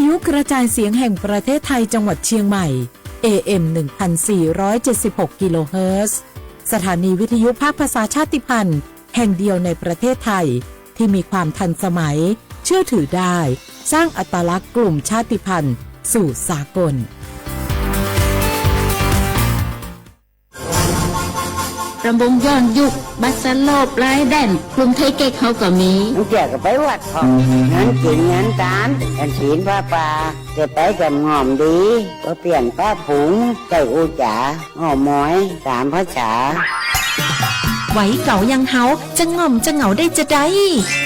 ยุกระจายเสียงแห่งประเทศไทยจังหวัดเชียงใหม่ เอ เอ็ม หนึ่งพันสี่ร้อยเจ็ดสิบหก กิโลเฮิรตซ์ สถานีวิทยุภาคภาษาชาติพันธุ์แห่งเดียวในประเทศไทย ที่มีความทันสมัย เชื่อถือได้ สร้างอัตลักษณ์กลุ่มชาติพันธุ์สู่สากล รำวงย้อนยุค บัสโลป ลายแดน กลุ่มไทยเก๊กเฮาก็มี เสียก็ไปวัดพร้อม งานกินงานตาน กันศีลผ้าป่า จะไปกับง่อมดี ก็เปลี่ยนผ้าผง ใส่อูจ๋า อ่อมอย สามภาษา ไหวเก๋ายังเฮา จะง่อมจะเหงาได้จะใด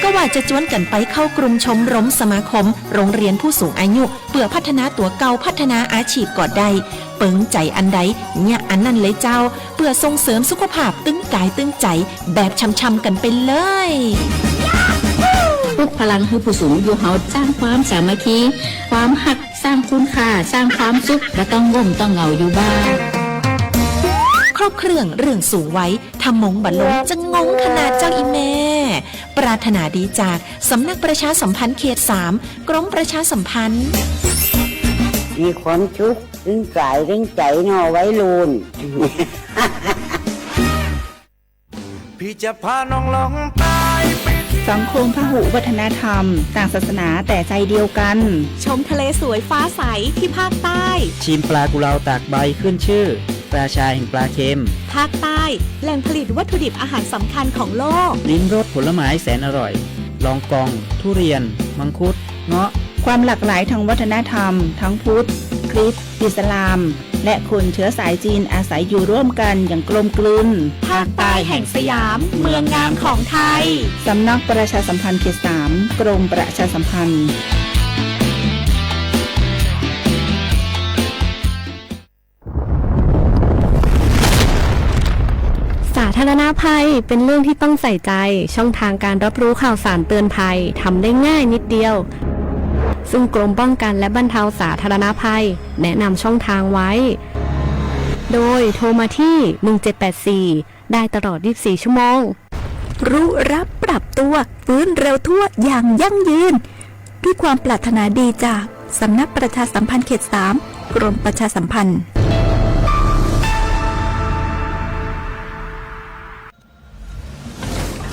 ก็ว่าจะจวนกันไปเข้ากลุ่มชมรมสมาคม โรงเรียนผู้สูงอายุ เปื่อพัฒนาตั๋วเก่า พัฒนาอาชีพก็ได้ เปิงใจ๋อันใด เยียะอันนั้นเลยเจ้า เปื่อส่งเสริมสุขภาพตึงกายตึงใจ๋ แบบช่ำๆ กันไปเลย ปลุกพลังหื้อผู้สูงอายุเฮา สร้างความสามัคคี ความฮัก สร้างคุณค่า สร้างความสุข บ่ต้องง่มต้องเหงาอยู่บ้าน ครบเครื่องเรื่องสูงวัย ถ้ามงบ่ลง จะงงขนาดเจ้าอีแม่ ปรารถนาดีจาก สำนักประชาสัมพันธ์เขตสาม กรมประชาสัมพันธ์ มีความสุข ตึงกายตึงใจ๋เนาะ วัยรุ่น พี่จะพาน้องลองใต้ไปเที่ยว สังคมพหุวัฒนธรรม ต่างศาสนาแต่ใจเดียวกัน ชมทะเลสวยฟ้าใสที่ภาคใต้ ชิมปลากุเลาตากใบขึ้นชื่อ ราชาแห่งปลาเค็ม ภาคใต้ แหล่งผลิตวัตถุดิบอาหารสำคัญของโลก ลิ้มรสผลไม้แสนอร่อย ลองกอง ทุเรียน มังคุด เงาะ ความหลากหลายทางวัฒนธรรม ทั้งพุทธ คริสต์ อิสลาม และคนเชื้อสายจีนอาศัยอยู่ร่วมกันอย่างกลมกลืน ภาคใต้แห่งสยาม เมืองงามของไทย สำนักประชาสัมพันธ์เขตสาม กรมประชาสัมพันธ์ สาธารณภัยเป็นเรื่องที่ต้องใส่ใจ ช่องทางการรับรู้ข่าวสารเตือนภัยทำได้ง่ายนิดเดียว ซึ่งกรมป้องกันและบรรเทาสาธารณภัยแนะนำช่องทางไว้ โดยโทรมาที่ หนึ่งเจ็ดแปดสี่ ได้ตลอด ยี่สิบสี่ ชั่วโมง รู้รับปรับตัว ฟื้นเร็วทั่วอย่างยั่งยืน ด้วยความปรารถนาดีจากสำนักประชาสัมพันธ์เขตสาม กรมประชาสัมพันธ์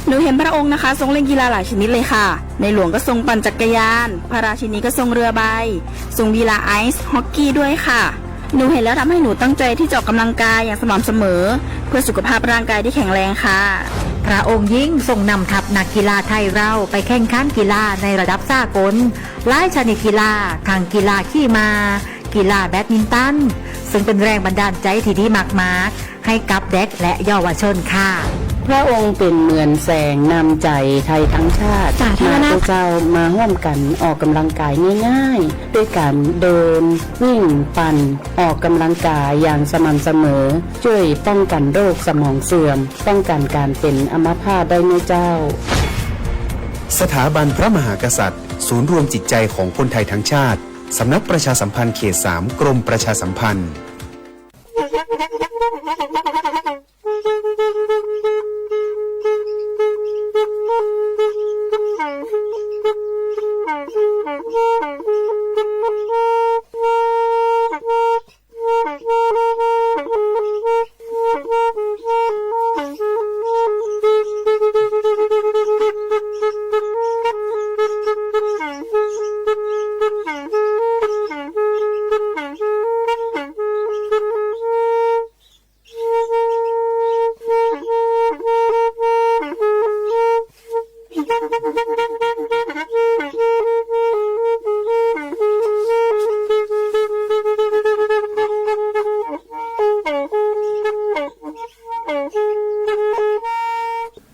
หนูเห็นพระองค์นะคะ ทรงเล่นกีฬาหลายชนิดเลยค่ะ ในหลวงก็ทรงปั่นจักรยาน พระราชินีก็ทรงเรือใบ ทรงกีฬาไอซ์ฮอกกี้ด้วยค่ะ หนูเห็นแล้วทำให้หนูตั้งใจที่จะออกกำลังกายอย่างสม่ำเสมอ เพื่อสุขภาพร่างกายที่แข็งแรงค่ะ พระองค์ยิ่งทรงนำทัพนักกีฬาไทยเราไปแข่งขันกีฬาในระดับสากล หลายชนิดกีฬา ทั้งกีฬาขี่ม้า กีฬาแบดมินตัน ซึ่งเป็นแรงบันดาลใจที่ดีมากๆ ให้กับเด็กและเยาวชนค่ะ พระองค์เป็นเหมือนแสงนำใจไทยทั้งชาติ สาธารณะ มาพวกเจ้ามาร่วมกันออกกำลังกายง่ายๆ ด้วยการเดิน วิ่ง ปั่น ออกกำลังกายอย่างสม่ำเสมอ ช่วยป้องกันโรคสมองเสื่อม ป้องกันการเป็นอัมพาตได้นะเจ้า สถาบันพระมหากษัตริย์ ศูนย์รวมจิตใจของคนไทยทั้งชาติ สำนักประชาสัมพันธ์เขตสาม กรมประชาสัมพันธ์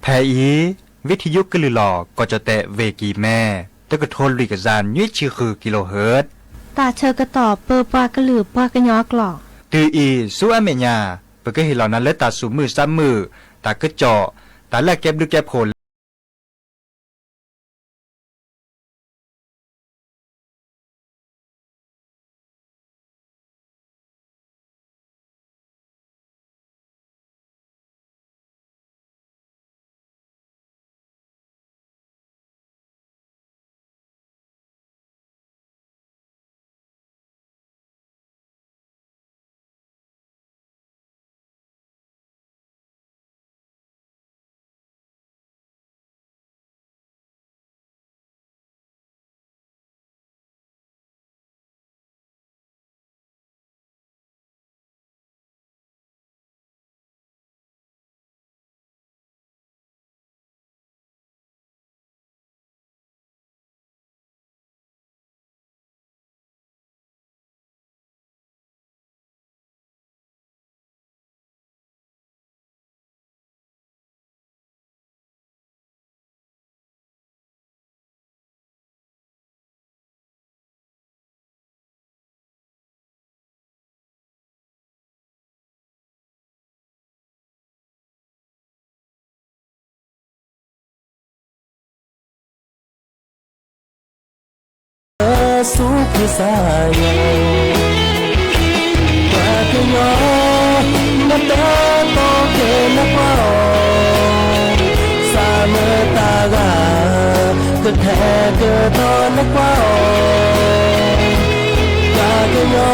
ဖဲအံၤ ဝံထယုကလုာ်လီၤ ကီၢ်ကၠီၣ်တဲၣ် ဝ့ၢ်ကံၢ်မဲ တကထိလွံၢ်ကယၤနွံဆံဃု ကံလိၣ်ဟၢၣ် တၢ်ဆၢကတီၢ်ပၢပှၤကလုာ်ပှၤကညီကျိာ် တုၤအံၤဆူအမဲာ်ညါ ပကဟ့ၣ်လီၤနၤလၢတၢ်သူၣ်မုာ်သးမုာ် တၢ်ကစီၣ် တၢ်လၢအကဲဘျုးကဲဖှိၣ်လၢ ဆူခရံာ်စၢ်ယွၤ, ပှၤကညီ နတၢ်တီကဲနကွၢ်အီၤ, စၢ်မတၤဂၤ ကထဲကတီၤနကွၢ်အီၤ, ပှၤကညီ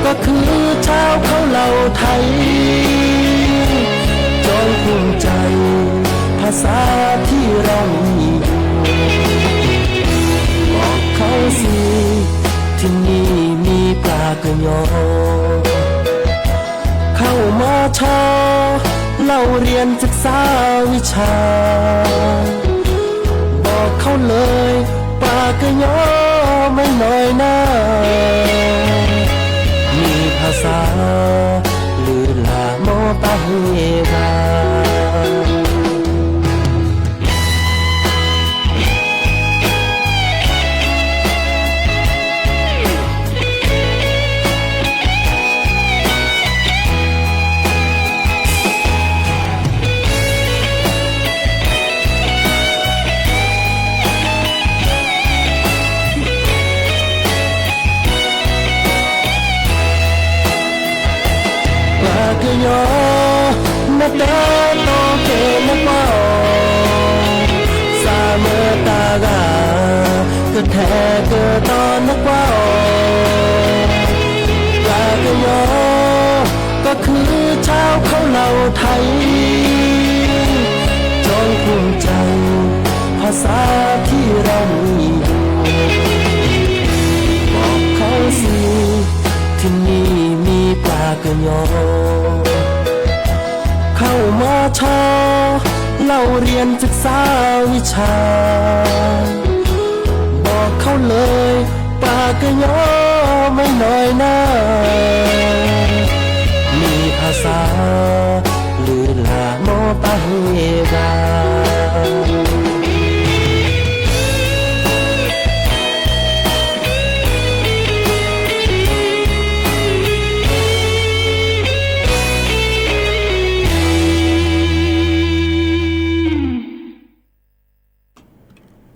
ကခုၣ်ထီၣ်ခိၣ်လီၤထးအံၤ, จงภูมิใจ ภาษาที่เรามีอยู่ บอกเขาสิ ที่นี่มีปลาเกยอ เข้ามาชอ เล่าเรียนศึกษาวิชา บอกเขาเลย ปลาเกยอไม่น้อยหน้า มีภาษา ลือหลาโมปาเฮรา ပှၤကညီ နတၢ်တီကဲနကွၢ်အီၤ, စၢ်မတၤဂၤ ကထဲကတီၤနကွၢ်အီၤ, ပှၤကညီ ကခုၣ်ထီၣ်ခိၣ်လီၤထးအံၤ, จงภูมิใจ ภาษาที่เรามีอยู่ บอกเขาสิ ที่นี่มีปลาเกยอ เข้ามาชอ เล่าเรียนศึกษาวิชา บอกเขาเลย ปลาเกยอไม่น้อยหน้า มีภาษา ลือหลาโมปาเฮรา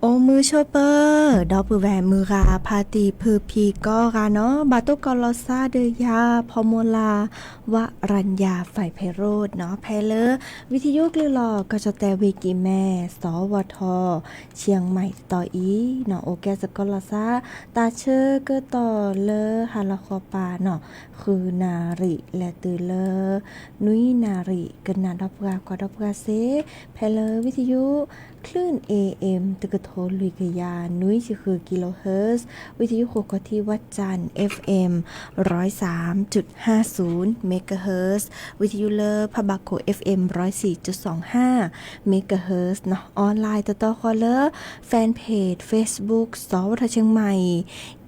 အိၣ်မုာ်ဆိးပၢၤ ဒီပုၢ်ဝဲၢ်မုၢ်ဂၤဖါတံၢ်ဖုဖံကိးဂၤနီၤ, ဘၣ်တိၢ်ကီးလီၤစၢ်ဒီးယၤ ဖီမိၢ်လၢ် ဝရၣ်ယၤ ဖဲးဖဲးရိၣ်နီၤ, ဖဲလၢ ဝံထယုၣ်ကလုၢ်လီၤ ကီၢ်ကၠီၣ်တဲာ်ဝံၤကံၢ်မဲ စီၤဝီၤထီၣ် ဆံၣ်မဲးတီအံၤနီၤ, အိၣ်ကဲစ့ၢ်ကီးလီၤစၢ် တၢ်ဆၢကတီၢ်လၢဟါလီၤဃီပၤနီၤ, ဃုနၣ်ရံၣ် လဲၤတုၤလၢ နွံနၣ်ရံၣ် ကနၣ်ဒီပုၢ်ဝဲၢ်ကွၢ်ဒီပုၢ်ဝဲၢ်စ့ၢ်, ဖဲလၢဝံထယုၣ် คลื่น เอ เอ็ม တကထိလွံၢ်ကယၤနွံဆံဃု กิโลเฮิรตซ์, ဝံထယုၣ်ဃိးခီၣ်ထံး วัดจันทร์ เอฟเอ็ม ร้อยสามจุดห้าศูนย์ เมกะเฮิรตซ์, ဝံထယုၣ်လၢဖးဘးခိၣ် เอฟเอ็ม ร้อยสี่จุดสองห้า เมกะเฮิรตซ์နီၤ, ออนไลน์ တတီဃီလၢ แฟนเพจ Facebook စီၤဝီၤထီၣ်ဆံၣ်မဲး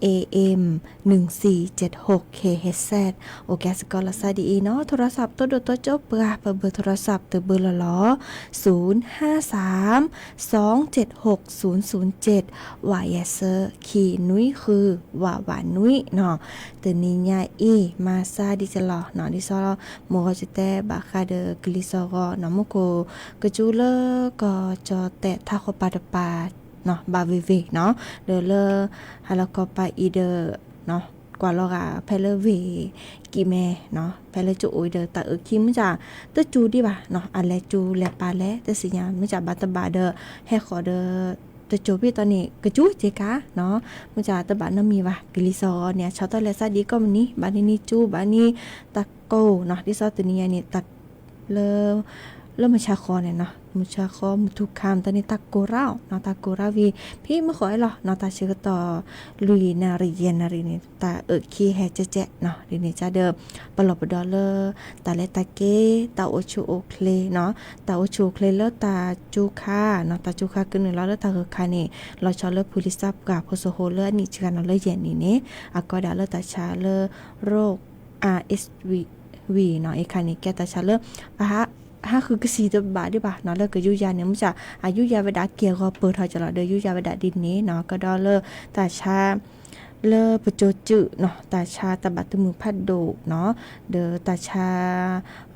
เอ เอ็ม หนึ่งสี่เจ็ดหก เค เอช เอส အိၣ်ကဲစ့ၢ်ကီးလီၤစၢ်ဒ်အံၤနီၤ, โทรศัพท์ တိၢ်ဒိၣ်တိၢ်ကၠိၣ်ပှၤ ပဘုး โทรศัพท์ တဘုးလီၤလီၤ, ศูนย์ห้าสาม สองเจ็ดหก ศูนย์ศูนย์เจ็ด ဝးယဲၢ်ဆၢ ခံနွံဃု ဝးဝးနွံနီၤ, တနံၤညါအံၤ မၤစၢ်ဒ်ကလီၤနီၤ, ဒ်သိး မုၢ်ဂီၤကတဲဘၣ်ဃးဒီးကလံၤစ့ၢ်ကီးနီၤ, မူခိၣ်ကစူၤလၢကီၢ်ကၠီၣ်တဲာ်ထးဃီပၤတပၤ ဘၣ်ဝ့ၤဝ့ၤနီၤ, ဒီးလၢ ဟါလီၤကီၢ်ပၤအံၤဒီး ကွၢ်လီၤဂာ်ဖဲလၢဝ့ၢ် ကံၢ်မဲနီၤ, ဖဲလၢကၠိအိၣ်ဒီးတၢ်အုၣ်ခံ မုၢ်ကၢ် တကၠူဒံးဘၣ်နီၤ, အလဲၤကၠူလဲၤပာ်လဲၣ် တသ့ၣ်ညါ, မုၢ်ကၢ်ဘၣ်တဘၣ်ဒီး ဟဲဃီၤဒီး တကၠူဘ့ၣ်တီန့ၣ် ကစူၤက့ၤကါနီၤ, မုၢ်ကၢ်တဘၣ်နီတမံၤဘၣ်, ကလံၤစ့ၢ်ကီးန့ၣ် အဆီၣ်ထွဲလဲၤစၢ်ဒ်ကိးမုၢ်နံၤ, ဘၣ်န့ၢ်နံၤကၠူ ဘၣ်န့ၢ်တၢ်ကိၢ်နီၤ, ဒ်သိးတနံၤညါန့ၣ် တၢ် လၢ လၢမုၢ်ဆါဃီန့ၣ်နီၤ, မုၢ်ဆါဃီ မုၢ်ထူၣ်ခါမတၤန့ၣ် တၢ်ကိၢ်ရၢ်နီၤ, တၢ်ကိၢ်ရၢ်ဝံၤ ဖဲမုၢ်ဃီလီၤနီၤ, တၢ်ဆၢကတီၢ် လွံၢ်နၣ်ရံၣ် ယဲၢ်နၣ်ရံၣ်န့ၣ် တၢ်အုၣ်ခံဟဲကဲကဲနီၤ, ဒ်န့ၣ်ကဒီး ပလီၢ်ပဒီလၢ တၢ်လဲၤတၢ်က့ၤ တၢ်အိၣ်ဆူၣ်အိၣ်ချ့နီၤ, တၢ်အိၣ်ဆူၣ်အိၣ်ချ့လၢတၢ်ကၠူခါနီၤ, တၢ်ကၠူခါကနုာ်လီၤလၢတၢ်ဂၢၢ်ခါန့ၣ် လီၤဆီလၢဖိလံၤစၢ်ပှၢ်ဖိစိၤဃိလၢအနံၣ်ဆံဂၤနီၤ, လၢယဲၢ်နံၣ်န့ၣ် အကီဒၣ်လၢတၢ်ဆါလၢ ရိ RSV နီၤ, အံၤခါန့ၣ် ကဲတၢ်ဆါလၢ ပဟး ဟးဃုကစံးတဘၣ်ဒံးဘၣ်နီၤ, လၢကယူယၤန့ၣ် မုၢ်ကၢ် အယူယၤဝဲဒၣ်ကဲဂီၤပၢၢ်ထီၣ်ကလီၤ, ဒီးယူယၤဝဲဒၣ်ဒ်န့ၣ်နီၤ, ကဒီးလၢတၢ်ဆါ လၢပစိၤစုၣ်နီၤ, တၢ်ဆါတၢ်ဘၣ်တမုာ်ဖးဒိၣ်နီၤ, ဒီးတၢ်ဆါ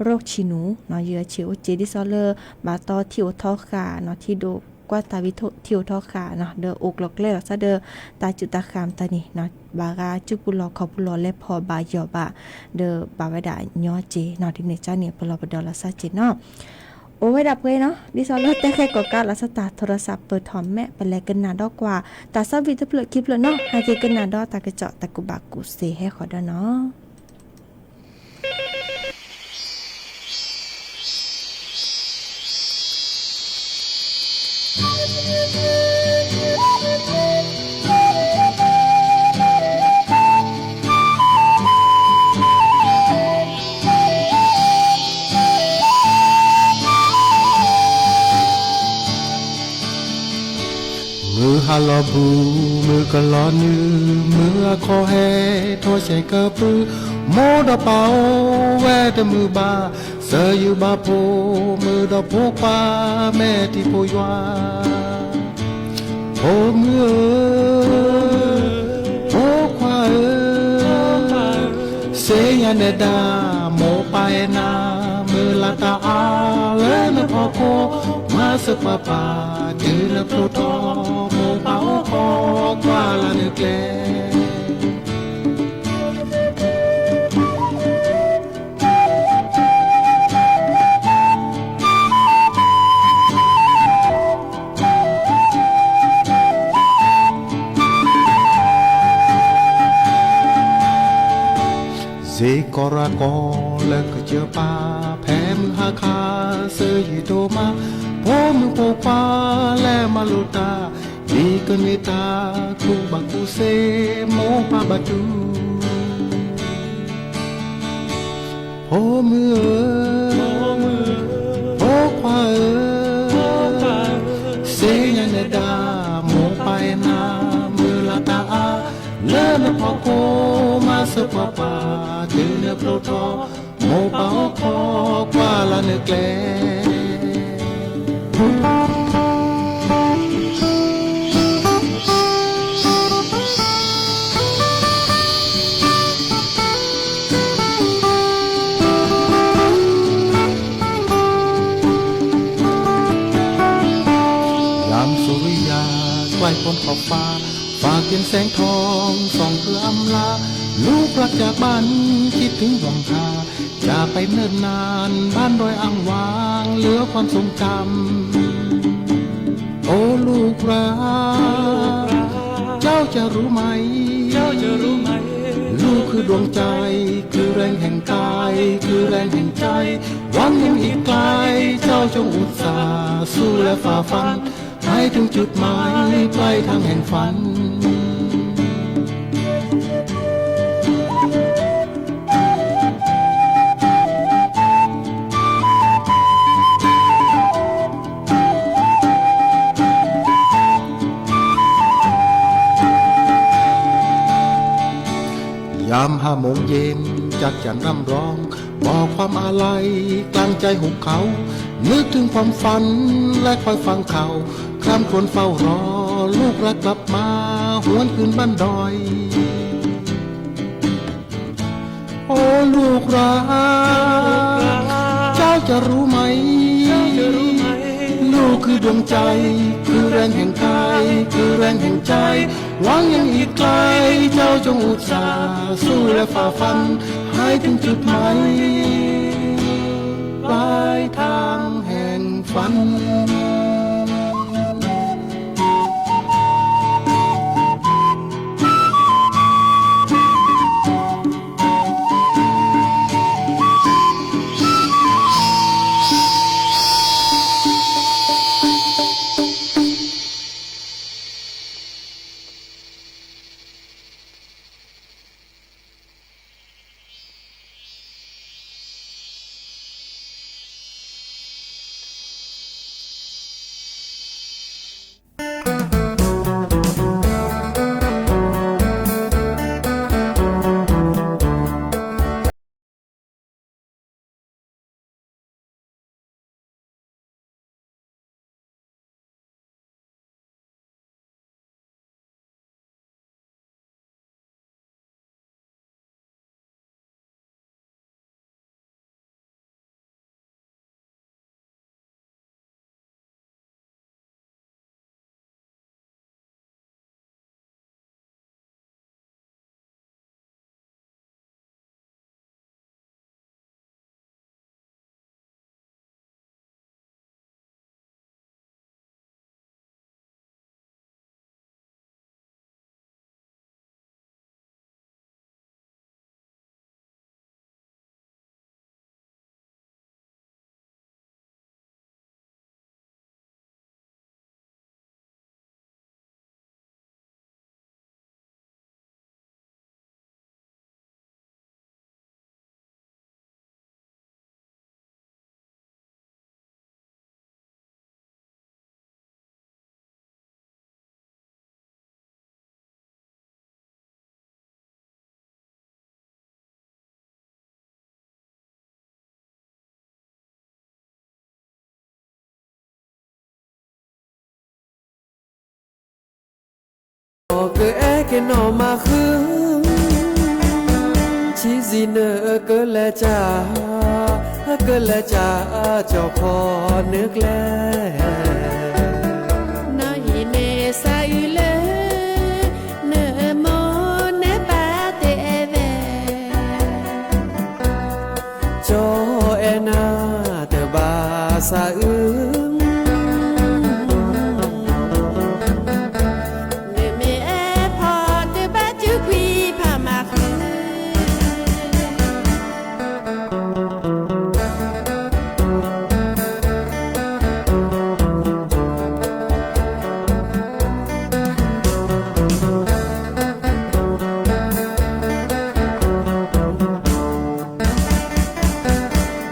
ရိၣ်ဆံနူၤနီၤ, ယဆံးအိၣ်က့ၤဒ်သိးလၢ ဘၣ်တီထံအိၣ်ထီဃာ်နီၤ, ထံဒိၣ် ကွၢ်တၢ်ဝံထံၣ်အိၣ်ထီၣ်ဃာ်နီၤ, ဒီးအိၣ်ကျိၤကျဲလီၤသးဒီး တၢ်စူၢ်တၢ်ဃၣ်မတၤန့ၣ်နီၤ, ဘၣ်ဂၤစုပူၤလီၢ်ခီၣ်ပူၤလီၢ်လဲၤဖီၣ်ဘၣ်ယီၢ်ဘၣ်, ဒီးဘၣ်ဝဲဒၣ်ညီက့ၤနီၤ, ဒ်န့ၣ်ကန့ၣ် ပလီၢ်ပဒီလီၤသးက့ၤနီၤ. အိၣ်ဝဲဒၣ်ပှဲၤနီၤ, ဒ်သိးလၢတဲဃဲကိးကးလီၤသးတၢ်ထီၣ်ရၢၢ်စးပၢၢ်ထီၣ်မဲာ် ပလဲၤကနၣ်ဒီးကွၢ် တၢ်သးဝံၣ်တဖျၢၣ်ခံဖျၢၣ်နီၤ, ဟဲက့ၤကနၣ်ဒီးတၢ်ကစီၣ်တၢ်ကူၣ်ဘၣ်ကူၣ်သ့ဟဲဃီၤဒီးနီၤ. မုၢ်ဟါလီၤဘူး, မုၢ်ကလီၤနုာ်, မုၢ်အခီၣ်ဟဲထီၣ်ဆဲးကပူၤ, မိၢ်ဒီးပၢ်အိၣ်ဝဲတမုာ်ဘၣ်, စၢၤယုာ်ဘၣ်ဖိမုၣ်ဒီးဖိခွါ မဲာ်ထံဖိယွၤ. ဖိမုၣ်ဧၢ, ဖိခွါဧၢ, သ့ၣ်ညါနဲဒၣ် မိၢ်ပၢ်အဲၣ်နၤ, မုၢ်လၢ်တၢ်အါလၢနဖီခိၣ်, မၤစၢၤပှၤပၢ် တုၤနဖျိထီၣ်, မိၢ်ပၢ်အိၣ်ခိးကွၢ်လၢ်နကျဲ. စ့ၢ်ကီးရၤကီလၢကစၢၢ်ပၢ် ဖဲမုၢ်ဟါခါ စၢၤယုာ်ဒိၣ်မး, ဖိမုၣ်ဖိခွါလဲၤမၤလိတၢ်, ဒ်ကန့ၢ်တၢ်ကူၣ်ဘၣ်ကူၣ်သ့ မိၢ်ပၢ်ဘၣ်တူၢ်. ဖိမုၣ်ဧၢ, ဖိခွါဧၢ, သ့ၣ်ညါနဲဒၣ် မိၢ်ပၢ်အဲၣ်နၤ, မုၢ်လၢ်တၢ်အါလၢနဖီခိၣ်, မၤစၢၤပှၤပၢ် တုၤနဖျိထီၣ်, မိၢ်ပၢ်အိၣ်ခိးကွၢ်လၢ်နကျဲ. ยามสุริยาใกล้พ้นขอบฟ้า ฟ้าเขียนแสงทองส่องเพื่ออำลา ลูกรักจากบ้านคิดถึงห่วงหา จากไปเนิ่นนานบ้านดอยอ่างวางเหลือความทรงจำ โอ้ลูกรัก เจ้าจะรู้ไหม เจ้าจะรู้ไหม ลูกคือดวงใจ คือแรงแห่งกาย คือแรงแห่งใจ หวังยังอีกไกล เจ้าจงอุตส่าห์สู้และฝ่าฟัน ให้ถึงจุดหมายปลายทางแห่งฝัน ยามห้าโมงเย็น จักจั่นร่ำร้อง บอกความอาลัย กลางใจหุบเขา นึกถึงความฝัน และคอยฟังข่าว คร่ำครวญเฝ้ารอ ลูกรักกลับมา หวนคืนบ้านดอย โอ้ลูกรัก เจ้าจะรู้ไหม ลูกคือดวงใจ คือแรงแห่งกาย คือแรงแห่งใจ หวังยังอีกไกล เจ้าจงอุตส่าห์สู้และฝ่าฟัน ให้ถึงจุดหมาย ปลายทางแห่งฝัน ကအဲၣ်က့ၤနီၢ်မၤဃု, ဆံးစံးနၢကလဲၤကၢ်, ကလဲၤကၢ်, ကၠီၣ်ခီနၢကျဲ, နီၢ်အံၤန့ၣ်စးအံၤလၢ နမိၢ်နပၢ်တအဲၣ်ဝဲ ကၠီၣ်အဲၣ်နၤတဘၣ်သးအုး, နမ့ၢ်အဲၣ်ဖီတဘၣ်စုကွံာ်ဖီမၤဃု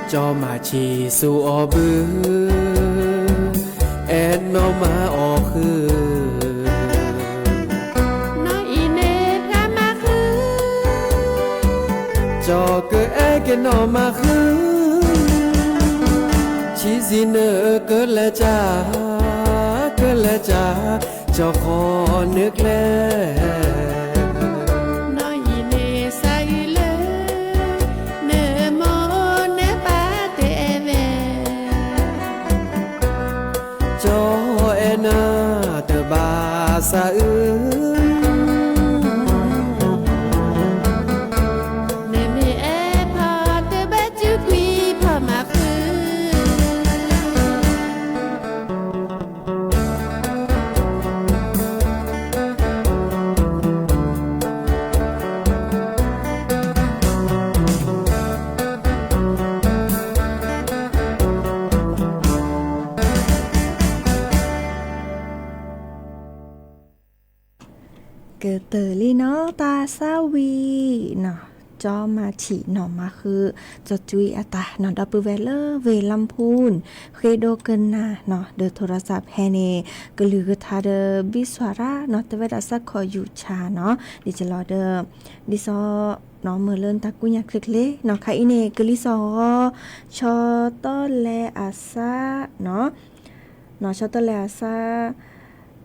ကၠီၣ်မၤဆံးဆူအီၤဘု, အဲၣ်နီၢ်မၤအီၤဃု, နီၢ်အံၤန့ၣ်ဖျါမၤဃု, ကၠီၣ်ကအဲၣ်က့ၤနီၢ်မၤဃု, ဆံးစံးနၢကလဲၤကၢ်, ကလဲၤကၢ်, ကၠီၣ်ခီနၢကျဲ, နီၢ်အံၤန့ၣ်စးအံၤလၢ နမိၢ်နပၢ်တအဲၣ်ဝဲ ကၠီၣ်အဲၣ်နၤတဘၣ်သးအုး, နမ့ၢ်အဲၣ်ဖီတဘၣ်စုကွံာ်ဖီမၤဃု ကတၢၢ်လံနီၤ တၢ်သးဝံၣ်နီၤ ကၠီမၤဆံးနီၢ်မၤဃု ကၠီၣ်ကွံအတၢ်နီၤ ဒီပုၢ်ဝဲၢ်လၢဝ့ၢ်လါဖူၣ် ဃ့ဒိကနၣ်နီၤ ဒီးထိရသးဖဲန့ၣ် ကလုၢ်ကထါဒီးဘံစွၤရၣ်နီၤ တဲဝဲဒၣ်စးခီယူၤဆါနီၤ ဒ်ကလီၤဒီး ဒ်သိး နီၤမုာ်လၢနတၢ်ကူၣ်ညါချ့ချ့နီၤ ခါအံၤန့ၣ် ကလံၤစိးဂီၤ ဆီတီလဲအစၢ်နီၤ နီၤဆီတီလဲအစၢ်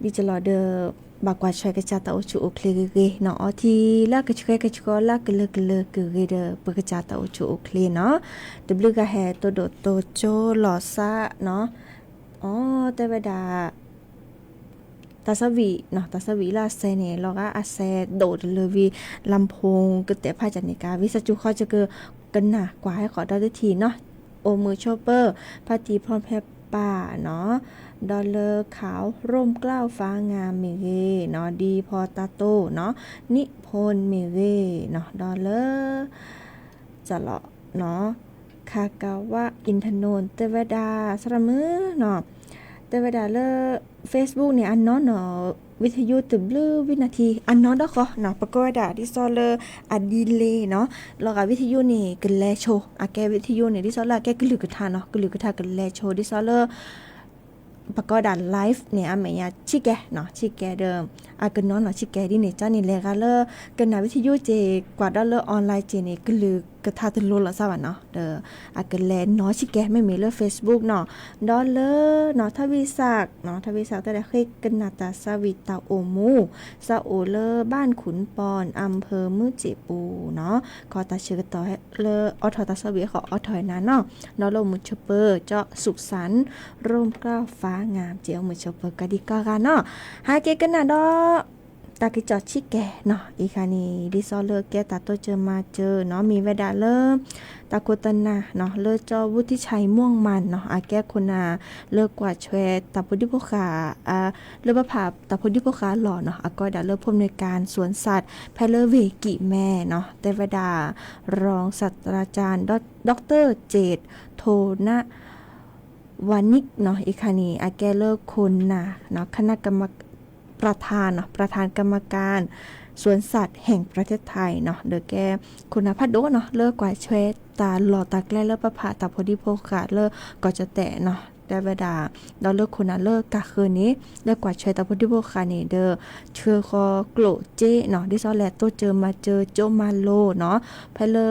ဒ်ကလီၤဒီး ဘၣ်ကွၢ်ထွဲကစၢ်တၢ်အိၣ်ဆူၣ်အိၣ်ချ့ဂ့ၤဂ့ၤနီၤ အီထံလၢကဆှဲကဆှီလၢကလၢကလၢကဂ့ၤဒီး ပကစၢ်တၢ်အိၣ်ဆူၣ်အိၣ်ချ့နီၤ တဘျုးဂၤဟဲတိၢ်ဒိၣ်တိၢ်ကၠိလီၤစၢ်နီၤ အီ တဲဝဲဒၣ် တၢ်သးဝံၣ်နီၤ တၢ်သးဝံၣ်လၢအစဲန့ၣ် လီၤဂာ်အစဲဒိၣ်တလၢဝံၤ လါဖူၣ်ကတဲာ်ဖးကန့ၣ်ကါ ဝံသးစူၤဃီကကနၣ်ကွၢ်ဟဲဃီၤဒီတထံၣ်နီၤ အိၣ်မုာ်ဆိးပၢၤ ဖါတံၢ်ဖီဖဲပၢ်နီၤ ဒီးလၢခး ร่มเกล้าฟ้างาม မ့ၢ်ဂ့ၤနီၤ ဒ်ဖီတၢ်တိၢ်နီၤ နိဖိၣ်မ့ၢ်ဂ့ၤနီၤ ဒီးလၢ စးလီၤနီၤ ခးကဝ အ့ၣ်ထနိၣ် တဲဝဲဒၣ် သရၣ်မုၣ်နီၤ တဲဝဲဒၣ်လၢ Facebook န့ၣ် အနီၢ်နီၢ် ဝံသယုတဘျုးဝံနၢ်ထံ အနီၢ်ဒီးဃီနီၤ ပကိးဝဲဒၣ်ဒ်သိးလၢအဒ်လဲၣ်နီၤ လီၤဂာ်ဝံသယုန့ၣ် ကလဲၤဆိ အကဲဝံသယုန့ၣ် ဒ်သိးလၢအကဲကလုၢ်ကထါနီၤ ကလုၢ်ကထါကလဲၤဆိ ဒ်သိးလၢ ပကိးဒၣ် live န့ၣ် အမဲာ်ညါဆံးကဲနီၤ ဆံးကဲဒီး အကနီၤနီၤဆံးကဲဒ်န့ၣ် ကန့ၣ်လဲၤဂၤလၢ ကနၣ်ဝံသယုက့ၤ ကွၢ်ဒီးလၢ online က့ၤန့ၣ် ကလုၢ်ကထါတလိၤလိာ်သးဘၣ်နီၤ ဒီး အကလဲၤနီၤဆံးကဲ မ့မ့ၢ်လၢ Facebook နီၤ ဒီးလၢနီၤ ထၢဝံစးနီၤ ထၢဝံစးတဲဒၣ်ဃ့ကနၣ်တၢ်သးဝံၣ်တၢ်အိၣ်မူ စးအိၣ်လၢ บ้านขุนปอน อำเภอเมืองเจปูนနီၤ ခီတၢ်ဆၢကတီၢ်လၢအိးထီၣ်တၢ်သးဝံၣ်အဃိ အိးထီၣ်နၤနီၤ ဒီးလၢအိၣ်မုာ်ဆိးပၢၤ ကၠီၣ် สุขสันต์ ร่มเกล้าฟ้างาม က့ၤအိၣ်မုာ်ဆိးပၢၤကဒီးကီၢ်ဂၤနီၤ ဟဲက့ၤကနၣ်ဒီး တၢ်ကစီၣ်ဆံးကဲနီၤ အံၤခါန့ၣ် ဒ်သိးလၢကဲတၢ်တိစၢၤမၤစၢၤနီၤ မ့ၢ်ဝဲဒၣ်လၢ တၢ်ခိၣ်တနၢ်နီၤ လၢကၠီၣ် วุฒิชัย ม่วงมัน နီၤ အကဲခိၣ်နၢ်လၢကွၢ်ထွဲတၢ်ဖိဒံဖိဃာ် လၢဘၣ်ဖးတၢ်ဖိဒံဖိဃာ်အလီၢ်နီၤ အကိးဝဲဒၣ်လၢ ผู้อำนวยการสวนสัตว์ ဖဲလၢဝ့ၢ်ကံၣ်မဲနီၤ တဲဝဲဒၣ် รองศาสตราจารย์ ดอกเตอร์ เจตน์ โทนวานิช နီၤ အံၤခါန့ၣ် အကဲလၢခိၣ်နၢ်နီၤ คณะกรรม ประธานနီၤ ประธานกรรมการสวนสัตว์แห่งประเทศไทยနီၤ ဒီးကဲခိၣ်နၢ်ဖးဒိၣ်နီၤ လၢကွၢ်ထွဲတၢ်လီၢ်တၢ်ကျဲလၢဘၣ်ဖးတၢ်ဖိဒံဖိဃာ်လၢကီၢ်ကၠီၣ်တဲာ်နီၤ တဲဝဲဒၣ် ဒီးလၢခိၣ်နၢ်လၢကၢ်ဃၢၤန့ၣ် လၢကွၢ်ထွဲတၢ်ဖိဒံဖိဃာ်န့ၣ်ဒီး ဆှၢဃီၤကျိၣ်စ့နီၤ ဒ်သိးလဲၣ်တိစၢၤမၤစၢၤကၠိမၤလိနီၤ ဖဲလၢ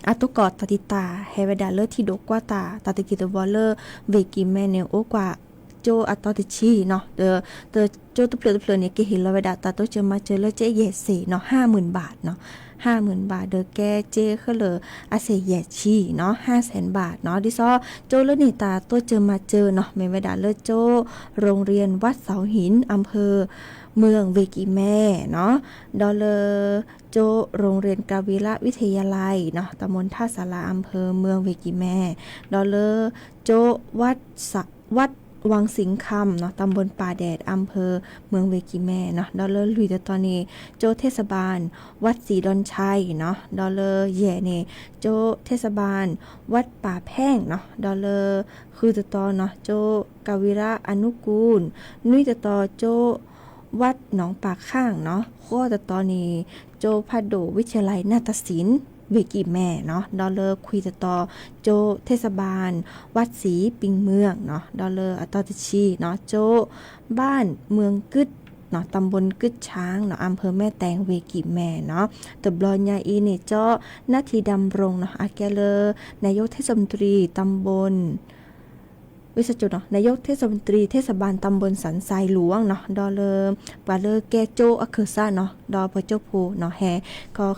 အသကိးတၢ်တံာ်တာ် ဟဲဝဲဒၣ်လၢထံဒိၣ်ကွၢ်တၢ် တၢ်တက့ၢ်တဝီလၢ ဝ့ၢ်ကံၣ်မဲန့ၣ် အိၣ်ကွၢ် ကၠိအတီၤတဆံနီၤ, ဒီး ကၠိတဖျၢၣ်တဖျၢၣ်န့ၣ် ကဟ့ၣ်လီၤဝဲဒၣ်တၢ်တိစၢၤမၤစၢၤလၢကၠ့ယဲၢ်စ့ၣ်နီၤ, ห้าหมื่นบาทနီၤ, ห้าหมื่นบาท ဒီးကဲကၠ့ဃဲလၢအစ့ၣ်ယဲၢ်ဆံနီၤ, ห้าแสนบาทနီၤ, ဒ်သိး ကၠိလၢန့ၢ်တၢ်တိစၢၤမၤစၢၤနီၤ မ့ၢ်ဝဲဒၣ်လၢကၠိ โรงเรียนวัดเสาหิน อำเภอเมืองเวกิแม่နီၤ, ဒီးလၢ ကၠိ โรงเรียนกาวิระวิทยาลัยနီၤ ตำบลท่าสารา อำเภอเมืองเวกิแม่, ဒီးလၢ ကၠိ วัดสะ วัดวังสิงห์คำနီၤ ตำบลป่าแดด อำเภอเมืองเวกิแม่နီၤ, ဒီးလၢလွံၢ်တတီၤန့ၣ် ကၠိ เทศบาล วัดศรีดอนชัยနီၤ, ဒီးလၢယဲၢ်န့ၣ် ကၠိ เทศบาล วัดป่าแพงနီၤ, ဒီးလၢ ဃုတတီၤနီၤ ကၠိ กาวิระอนุกูล, နွံတတီၤ ကၠိ วัดหนองป่าข้างနီၤ, ဃိးတတီၤန့ၣ် ကၠိ พัดโด่วิทยาลัยนาฏศิลป์ เวกิแม่နီၤ, ဒီးလၢခွံတတီၤ ကၠိ เทศบาล วัดศรีปิงเมืองနီၤ, ဒီးလၢအတီၤတဆံနီၤ ကၠိ บ้านเมืองกึ๊ดနီၤ ตำบลกึ๊ดช้างနီၤ อำเภอแม่แตง เวกิแม่နီၤ, တဘျီညါအံၤန့ၣ် ကၠိ นาทีดำรงနီၤ အကဲလၢ นายกเทศมนตรีตำบล ဝဲစကၠိနီၤ นายกเทศมนตรีเทศบาลตำบลสันทรายหลวงနီၤ, ဒီးလၢ ပှၤလၢကဲကၠိအခၢၣ်စးနီၤ ဒီးပှၤကၠိဖိနီၤ ဟဲ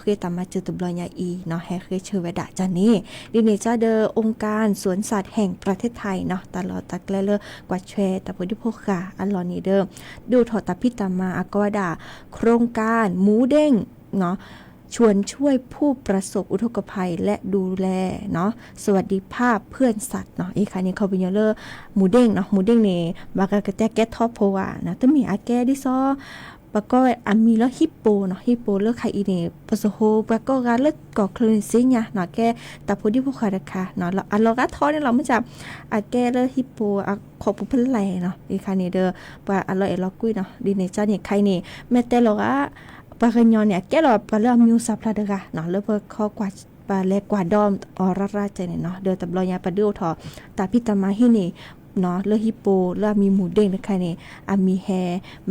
ခီဃ့တၢ်မၤစၢၤတဘျီညါအံၤနီၤ ဟဲဃ့ဆၢဝဲဒၣ်ကန့ၣ်, ဒ်န့ၣ်ကဒီး องค์การสวนสัตว์แห่งประเทศไทยနီၤ တၢ်လီၢ်တၢ်ကျဲလၢကွၢ်ထွဲတၢ်ဖိဒံဖိဃာ်အလီၢ်န့ၣ်ဒီး ဒုးအိၣ်ထီၣ်တၢ်ဖံးတၢ်မၤအကိးဝဲဒၣ် โครงการหมูเด้งနီၤ ชวนช่วยผู้ประสบอุทกภัยและดูแลနီၤ สวัสดิภาพเพื่อนสัตว์နီၤ, အံၤခါန့ၣ် ခီပညီလၢ หมูเด้งနီၤ หมูเด้งန့ၣ် ဘၣ်ဂၤကတဲကဲထီၣ်ဖိဝါနီၤ တမ့ၢ်အကဲဒ်သိး ပှၤကိးအမံၤလၢဟံၣ်ပိၣ်နီၤ, ဟံၣ်ပိၣ်လၢခါအံၤန့ၣ် ပစဟိပှၤကိးဂၤလၢကီၢ်ချၢန့ၣ်စ့ညါနီၤ ကဲတၢ်ဖိဒံဖိဃာ်တခါနီၤ အလီၤဂာ်ထီၣ်န့ၣ်လီၤ မ့ၢ်က အကဲလၢဟံၣ်ပိၣ်အခီၣ်ပူၤဖဲလဲၣ်နီၤ, အံၤခါန့ၣ်ဒီး ပှၤအလီၤအဲၣ်လီၤကွံနီၤ, ဒ်န့ၣ်ကန့ၣ် ခါအံၤန့ၣ် မ့ၢ်တဲလီၤဂာ် ပှၤကညီန့ၣ် အကဲလီၤပှၤလၢအမံၤစၢ်ဖျါတဂၤနီၤ လၢပခီကွၢ် ပလဲၤကွၢ်ဒီးအီၤရၣ်ရၣ်ကဲန့ၣ်နီၤ, ဒီးတဘျီညါပဒုးအိၣ်ထီၣ် တၢ်ဖံးတၢ်မၤဟံၣ်န့ၣ်နီၤ လၢဟံၣ်ပိၣ်လၢအမံၤ หมูเด้งတခါန့ၣ် အမံၤဟဲ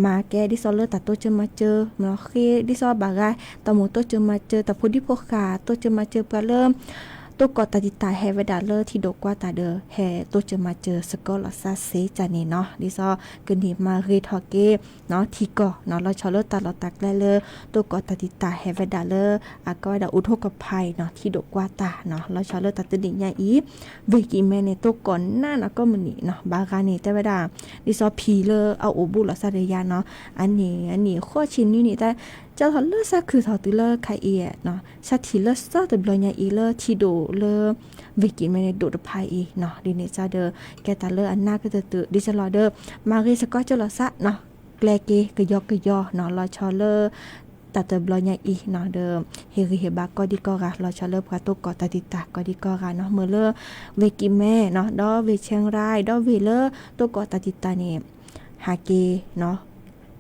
မၤကဲဒ်သိးလၢတၢ်တိစၢၤမၤစၢၤနီၤ ဃ့ဒ်သိးဘၣ်ဂၤ တၢ်မိၣ်တိစၢၤမၤစၢၤ တၢ်ဖိဒံဖိဃာ် တိစၢၤမၤစၢၤပှၤလၢ တိၢ်ကီၢ်တၢ်တံာ်တာ်ဟဲဝဲဒၣ်လၢထံဒိၣ်ကွၢ်တၢ်ဒီး ဟဲတိစၢၤမၤစၢၤစ့ၢ်ကီးလီၤစးစ့ၢ်ကီးန့ၣ်နီၤ, ဒ်သိးကန့ၢ်မၤဂ့ၤထီၣ်က့ၤ ထံကီၢ်နီၤ လီၤဆီလၢတၢ်လီၢ်တၢ်ကျဲလၢ တိၢ်ကီၢ်တၢ်တံာ်တာ်ဟဲဝဲဒၣ်လၢ အကိးဝဲဒၣ် อุทกภัยနီၤ ထံဒိၣ်ကွၢ်တၢ်နီၤ လီၤဆီလၢတၢ်တနံၤညါအံၤ ဝ့ၢ်ကံၣ်မဲန့ၣ် တိၢ်ကီၢ်နးနီၤ ကိးမုၢ်နံၤနီၤ ဘၣ်ဂၤန့ၣ် တဲဝဲဒၣ် ဒ်သိးဖံးလၢအအိၣ်ဘူးလီၤစးတယါနီၤ အနံၣ် အနံၣ်ဃိးဆံနွံနံၣ် တၢ်ကၢထီၣ်လၢစးခုၣ်ထီၣ်တုၤလၢခါအံၤနီၤ စးထံၣ်လၢစီၤတဘျီညါအံၤလၢထံဒိၣ်လၢ ဝ့ၢ်ကံၣ်မဲန့ၣ် ဒိၣ်တဖၣ်အံၤနီၤ ဒ်န့ၣ်ကဒီး ကဲတၢ်လၢအနးကတၢၢ်တုၤ ဒ်သိးလီၤဒီး မၤဂ့ၤစ့ၢ်ကီးကၠိလီၤစးနီၤ ကျဲက့ၤကယီကယီနီၤ လီၤဆီလၢ တၢ်တဘျီညါအံၤနီၤ ဒီး ဟ့ၣ်ဂံၢ်ဟ့ၣ်ဘါကိးဒံကိးဂၤ လီၤဆီလၢပှၤတိၢ်ကီၢ်တၢ်တံာ်တာ်ကိးဒံကိးဂၤနီၤ မ့ၢ်လၢ ဝ့ၢ်ကံၣ်မဲနီၤ ဒီးဝ့ၢ်ဆဲရါ ဒီးဝ့ၢ်လၢတိၢ်ကီၢ်တၢ်တံာ်တာ်န့ၣ် ဟးက့ၤနီၤ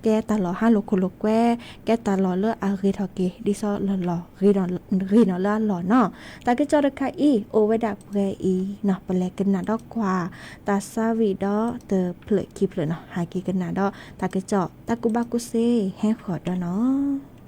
ကဲတၢ်လီၢ်ဟးလိာ်ခိၣ်လိာ်ကွဲ ကဲတၢ်လီၢ်လၢအဂ့ၤထီၣ်က့ၤ ဒ်သိးလီၢ်လီၢ် ဂ့ၤနီၤလၢအလီၢ်နီၤ တၢ်ကစီၣ်တခါအံၤ အိၣ်ဝဲဒၣ်ပှဲၤအံၤနီၤ ပလဲၤကနၣ်ဒီးကွၢ် တၢ်ဆါဝံၤဒီးတဖျၢၣ်ခံဖျၢၣ်နီၤ ဟးက့ၤကနၣ်ဒီးတၢ်ကစီၣ် တၢ်ကူၣ်ဘၣ်ကူၣ်သ့ ဟဲဃီၤဒီးနီၤ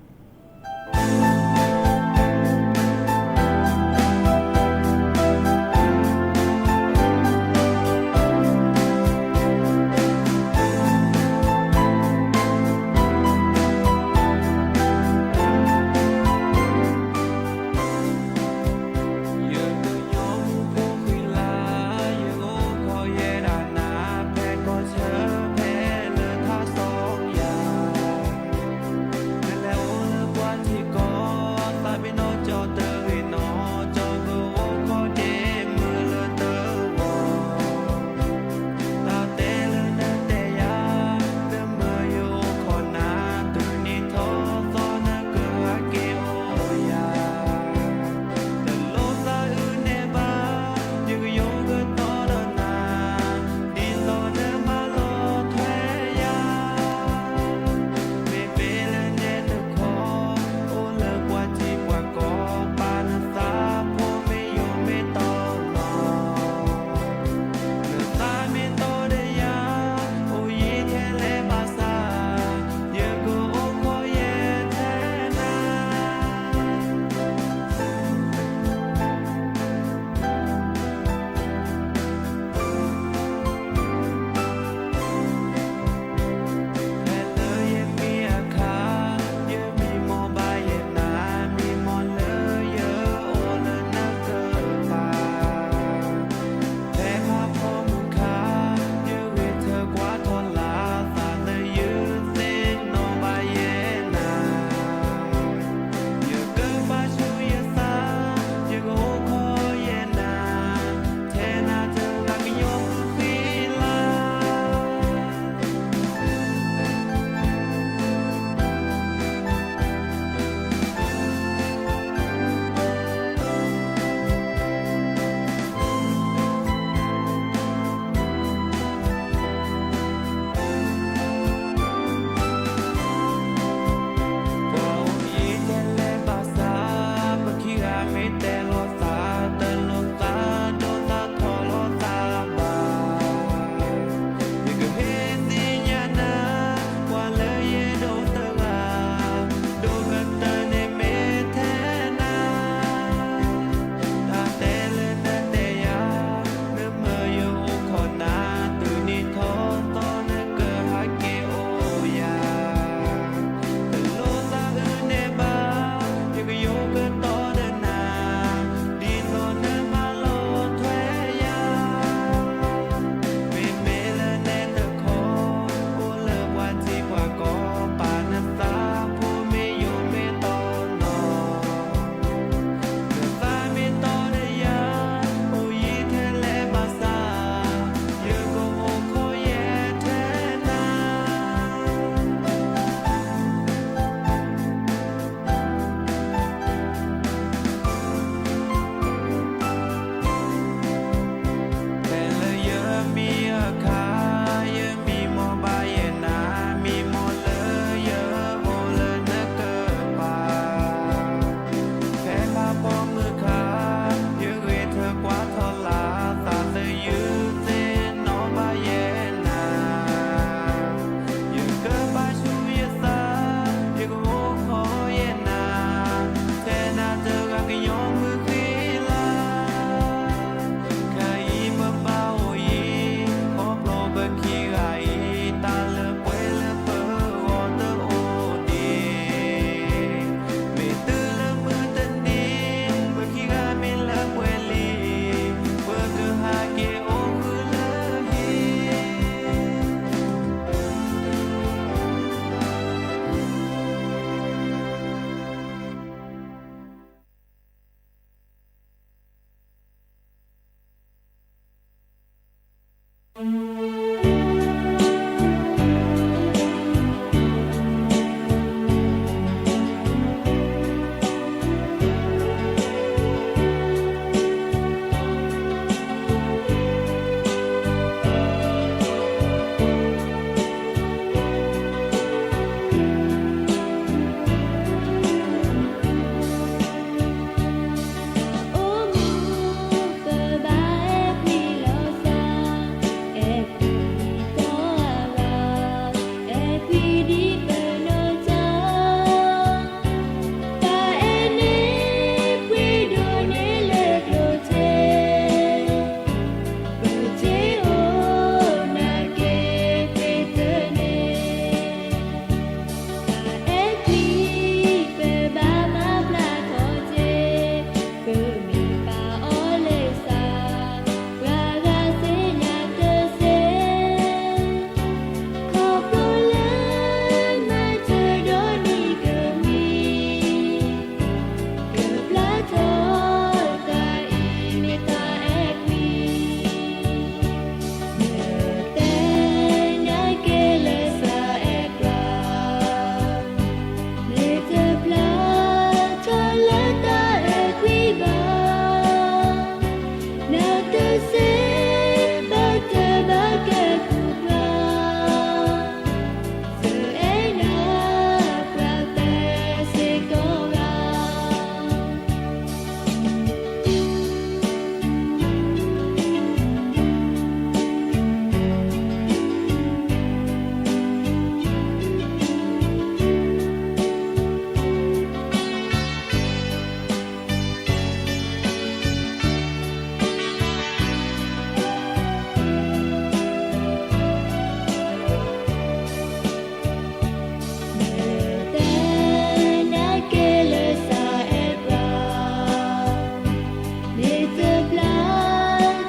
တဘျါ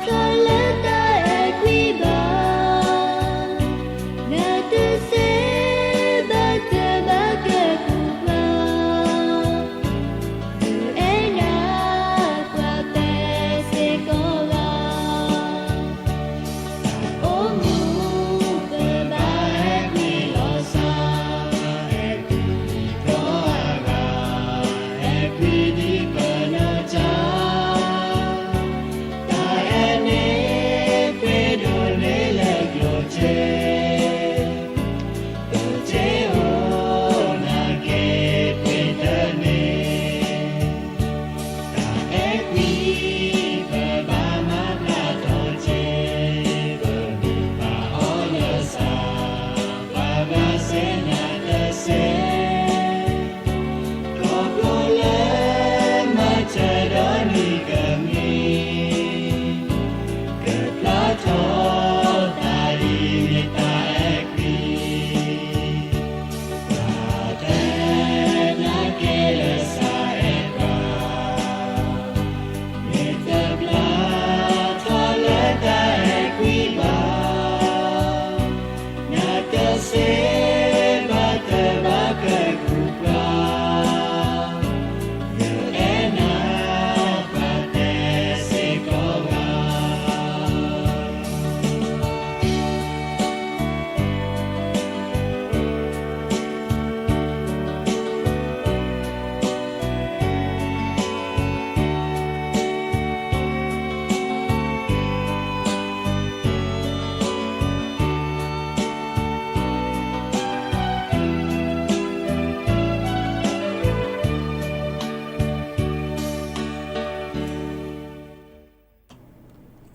ထီၣ်လၢတၢ်အဲၣ်ကွံဘၣ်, နတစဲးဘၣ်တဘၣ်ကဲကူးပှၤ, နအဲၣ်နၤပှၤတဲစ့ၢ်ကီးဂၤ အိၣ်မူပဘၣ်အဲၣ်ကွံလီၤစၢ်, အဲၣ်ကွံဒီးအဂၤ, အဲၣ်ကွံဒ်ပနီၢ်ကစၢ်, တၢ်အဲၣ်န့ၣ်ပှဲၤဒိၣ်န့ၢ်လၢကျိၣ်စ့, ကျိၣ်စ့အိၣ်နာ်က့ၤပှဲၤတန့ၢ် တၢ်အဲၣ်ကွံပဘၣ်မၤဘျါထီၣ်စ့, ပမ့ၢ်ပာ်အီၤလၢစၢ်, ပှၤဘၣ်စ့နၤတစဲး, ခီဖျိလၢမၤစၢၤဒီးနံၤကမံၤ, ကဖျါထီၣ်တၢ်အံၤမ့ၢ်တၢ်အဲၣ်ကွံ ပှၤတဲနာ်က့ၤလၢစၢ်အဲၣ်ပှၤ, မ့ၢ်တဘျါထီၣ်လၢတၢ်အဲၣ်ကွံဘၣ်, နတစဲးဘၣ်တဘၣ်ကဲကူးပှၤ, နအဲၣ်နၤပှၤတဲစ့ၢ်ကီးဂၤ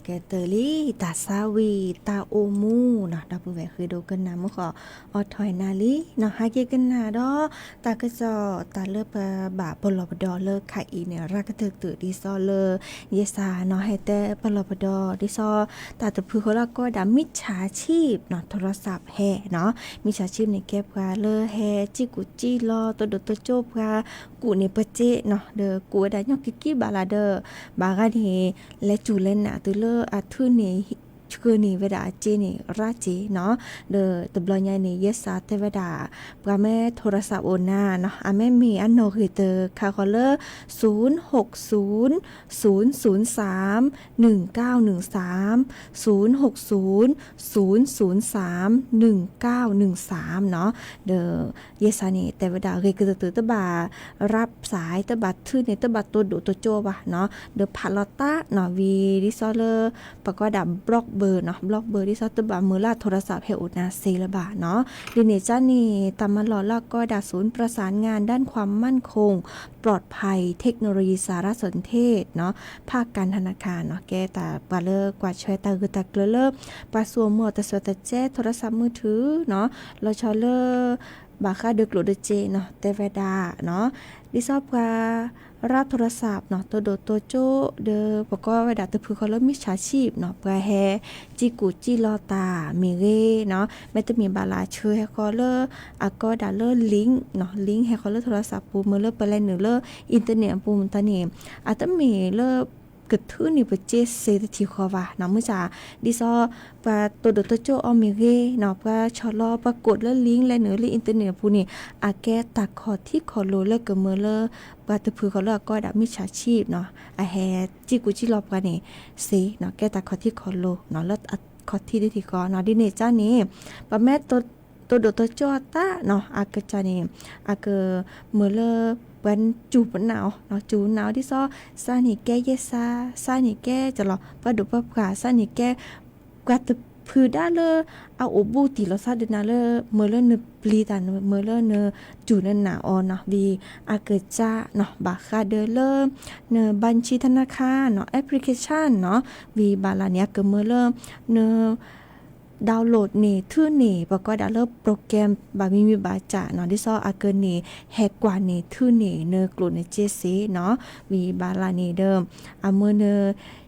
ကဲတၢၢ်လံ တၢ်ဆါဝံၤ တၢ်အိၣ်မူနီၤ ဒီပုၢ်ဝဲၢ်ဃ့ဒိကနၣ်မုၢ်ဃီ အိးထီၣ်နၤလံနီၤ ဟဲက့ၤကနၣ်ဒီး တၢ်ကစီၣ်တၢ်လၢပဘၣ်ပလီၢ်ပဒီလၢခါအံၤန့ၣ် ရၤကတၢၢ်တုာ်ဒ်သိးလၢ ယဲစၢ်နီၤ ဟဲတဲပလီၢ်ပဒီဒ်သိး တၢ်တဖုဃီလၢအကိးဝဲဒၣ် မံၣ်ဆၣ်ဆံၣ်နီၤ ထိရစးဟဲနီၤ မံၣ်ဆၣ်ဆံၣ်န့ၣ် ကဲပှၤလၢဟဲစံၣ်ကူၣ်စံၣ်လီၤ တိဒိၣ်တိကၠိပှၤ ကူးန့ၢ်ပစ့နီၤ ဒီးကူးဝဲဒၣ်ညီကကံဘၣ်လၢဒီး ဘၣ်ဂၤန့ၣ် လဲၤစူၢ်လဲၤနာ်တုၤလၢအထုးန့ၢ် ဆှၢန့ၢ်ဝဲဒၣ်အစ့န့ၣ် ရၣ်စ့နီၤ ဒီးတဘျီညါန့ၣ် ယဲစၢ်တဲဝဲဒၣ် ပှၤမ့ၢ်ထိရစးအိၣ်နၤနီၤ အမ့ၢ်မ့ၢ်အနီၣ်ဂံၢ်တခါဃီလၢ ศูนย์หกศูนย์ ศูนย์ศูนย์สาม หนึ่งเก้าหนึ่งสาม ศูนย์หกศูนย์ ศูนย์ศูนย์สาม หนึ่งเก้าหนึ่งสาม နီၤ ဒီး ယဲစၢ်န့ၣ် တဲဝဲဒၣ်ဂ့ၤကတၢၢ်တုာ် တဘၣ် รับสาย တဘၣ်ထုးန့ၢ် တဘၣ်တိဒိၣ်တိကၠိဘၣ်နီၤ ဒီးဖးလီၤတၢ်နီၤ ဝံၤဒ်သိးလၢ ပှၤကိးဝဲဒၣ် block เบอร์ နီၤ block เบอร์ ဒ်သိးတဘၣ်မုာ်လၢအထိရစးဟဲအိၣ်နၤစ့လၢၤဘၣ်နီၤ ဒ်န့ၣ်ကန့ၣ် တၢ်မၤလီၢ်လၢအကိးဝဲဒၣ် ศูนย์ประสานงานด้านความมั่นคง ปลอดภัย เทคโนโลยีสารสนเทศ နီၤ ภาคการธนาคาร နီၤ ကဲတၢ်ပှၤလၢကွၢ်ထွဲတၢ်ဂ့ၢ်တၢ်ကျိၤလၢ ပှၤစိာ်မုာ်အီၤတစဲးတကဲ ထိရစးမုၢ်ထုးနီၤ လီၤဆီလၢ ဘၣ်ဃးဒီးကျိၣ်ဒီးစ့နီၤ တဲဝဲဒၣ်နီၤ ဒ်သိးပှၤ ရၣ်ထိရစးနီၤ တိဒိၣ်တိကၠိ ဒီးပကိးဝဲဒၣ်တဖုဃီလၢ မံၣ်ဆၣ်ဆံၣ်နီၤ ပှၤဟဲစံၣ်ကူၣ်စံၣ်လီၤတၢ်မ့ၢ်ဂ့ၤနီၤ မ့တမ့ၢ်ဘၣ်လၢဆှၢဟဲဃီလၢ အကိးဒၣ်လၢ link နီၤ link ဟဲဃီလၢထိရစးပူၤ မ့ၢ်လၢပလဲၤနုာ်လၢ internet အပူၤမတၤန့ၣ် အတမ့ၢ်လၢ ကထုးန့ၢ်ပစ့စ့တထံၣ်ဃီဘၣ်နီၤ မုၢ်ဆါ ဒ်သိး ပှၤတိဒိၣ်တိကၠိအီၤမ့ၢ်ဂ့ၤနီၤ ပှၤဆီၣ်လီၤ ပှၤကိးလၢ link လဲၤနုာ်လၢ internet အပူၤန့ၣ် အကဲတၢ်ခီၣ်ထံးခီၣ်လိၤလၢကမၢလၢ ပှၤတဖုဃီလၢအကိးဝဲဒၣ် မံၣ်ဆၣ်ဆံၣ်နီၤ အဟဲစံၣ်ကူၣ်စံၣ်လီၤပှၤန့ၣ် စ့နီၤ ကဲတၢ်ခီၣ်ထံးခီၣ်လိၤနီၤ လၢအခီၣ်ထံးတထံၣ်ဃီနီၤ ဒ်န့ၣ်ကန့ၣ် ပမ့ၢ် တိဒိၣ်တိကၠိအတၢ်နီၤ အကစၢ်န့ၣ် အကမၢလၢ ပှၤစူၢ်ပနာ်အီၤနီၤ စူၢ်ပနာ်အီၤဒ်သိး စၢ်န့ၣ်ကဲယဲစၢ် စၢ်န့ၣ်ကဲကလီၤ ပှၤဒိၣ်ပှၤပှၢ် စၢ်န့ၣ်ကဲ ပှၤတဖုဒၣ်လၢ အအိၣ်ဘူးတံၢ်လီၤဆီဒၣ်နၤလၢ မၢလၢနပျံၤတၢ် မၢလၢနစူၢ်နနာ်အီၤနီၤ ဝံၤအကစၢ်နီၤ ဘၣ်ဃးဒီးလၢ န บัญชีธนาคาร နီၤ application နီၤ ဝံၤဘၣ်လၢန့ၣ် အကမၢလၢ န download န့ၣ် ထုးန့ၢ် ပှၤကိးဒၣ်လၢ program ဘၣ်မံၤမံၤဘၣ်စၢ်နီၤ ဒ်သိးအကန့ၢ်ဟဲကွၢ်န့ၢ် ထုးန့ၢ် နကျိၣ်နစ့စ့နီၤ ဝံၤဘၣ်လၢန့ၣ်ဒီး အမၢန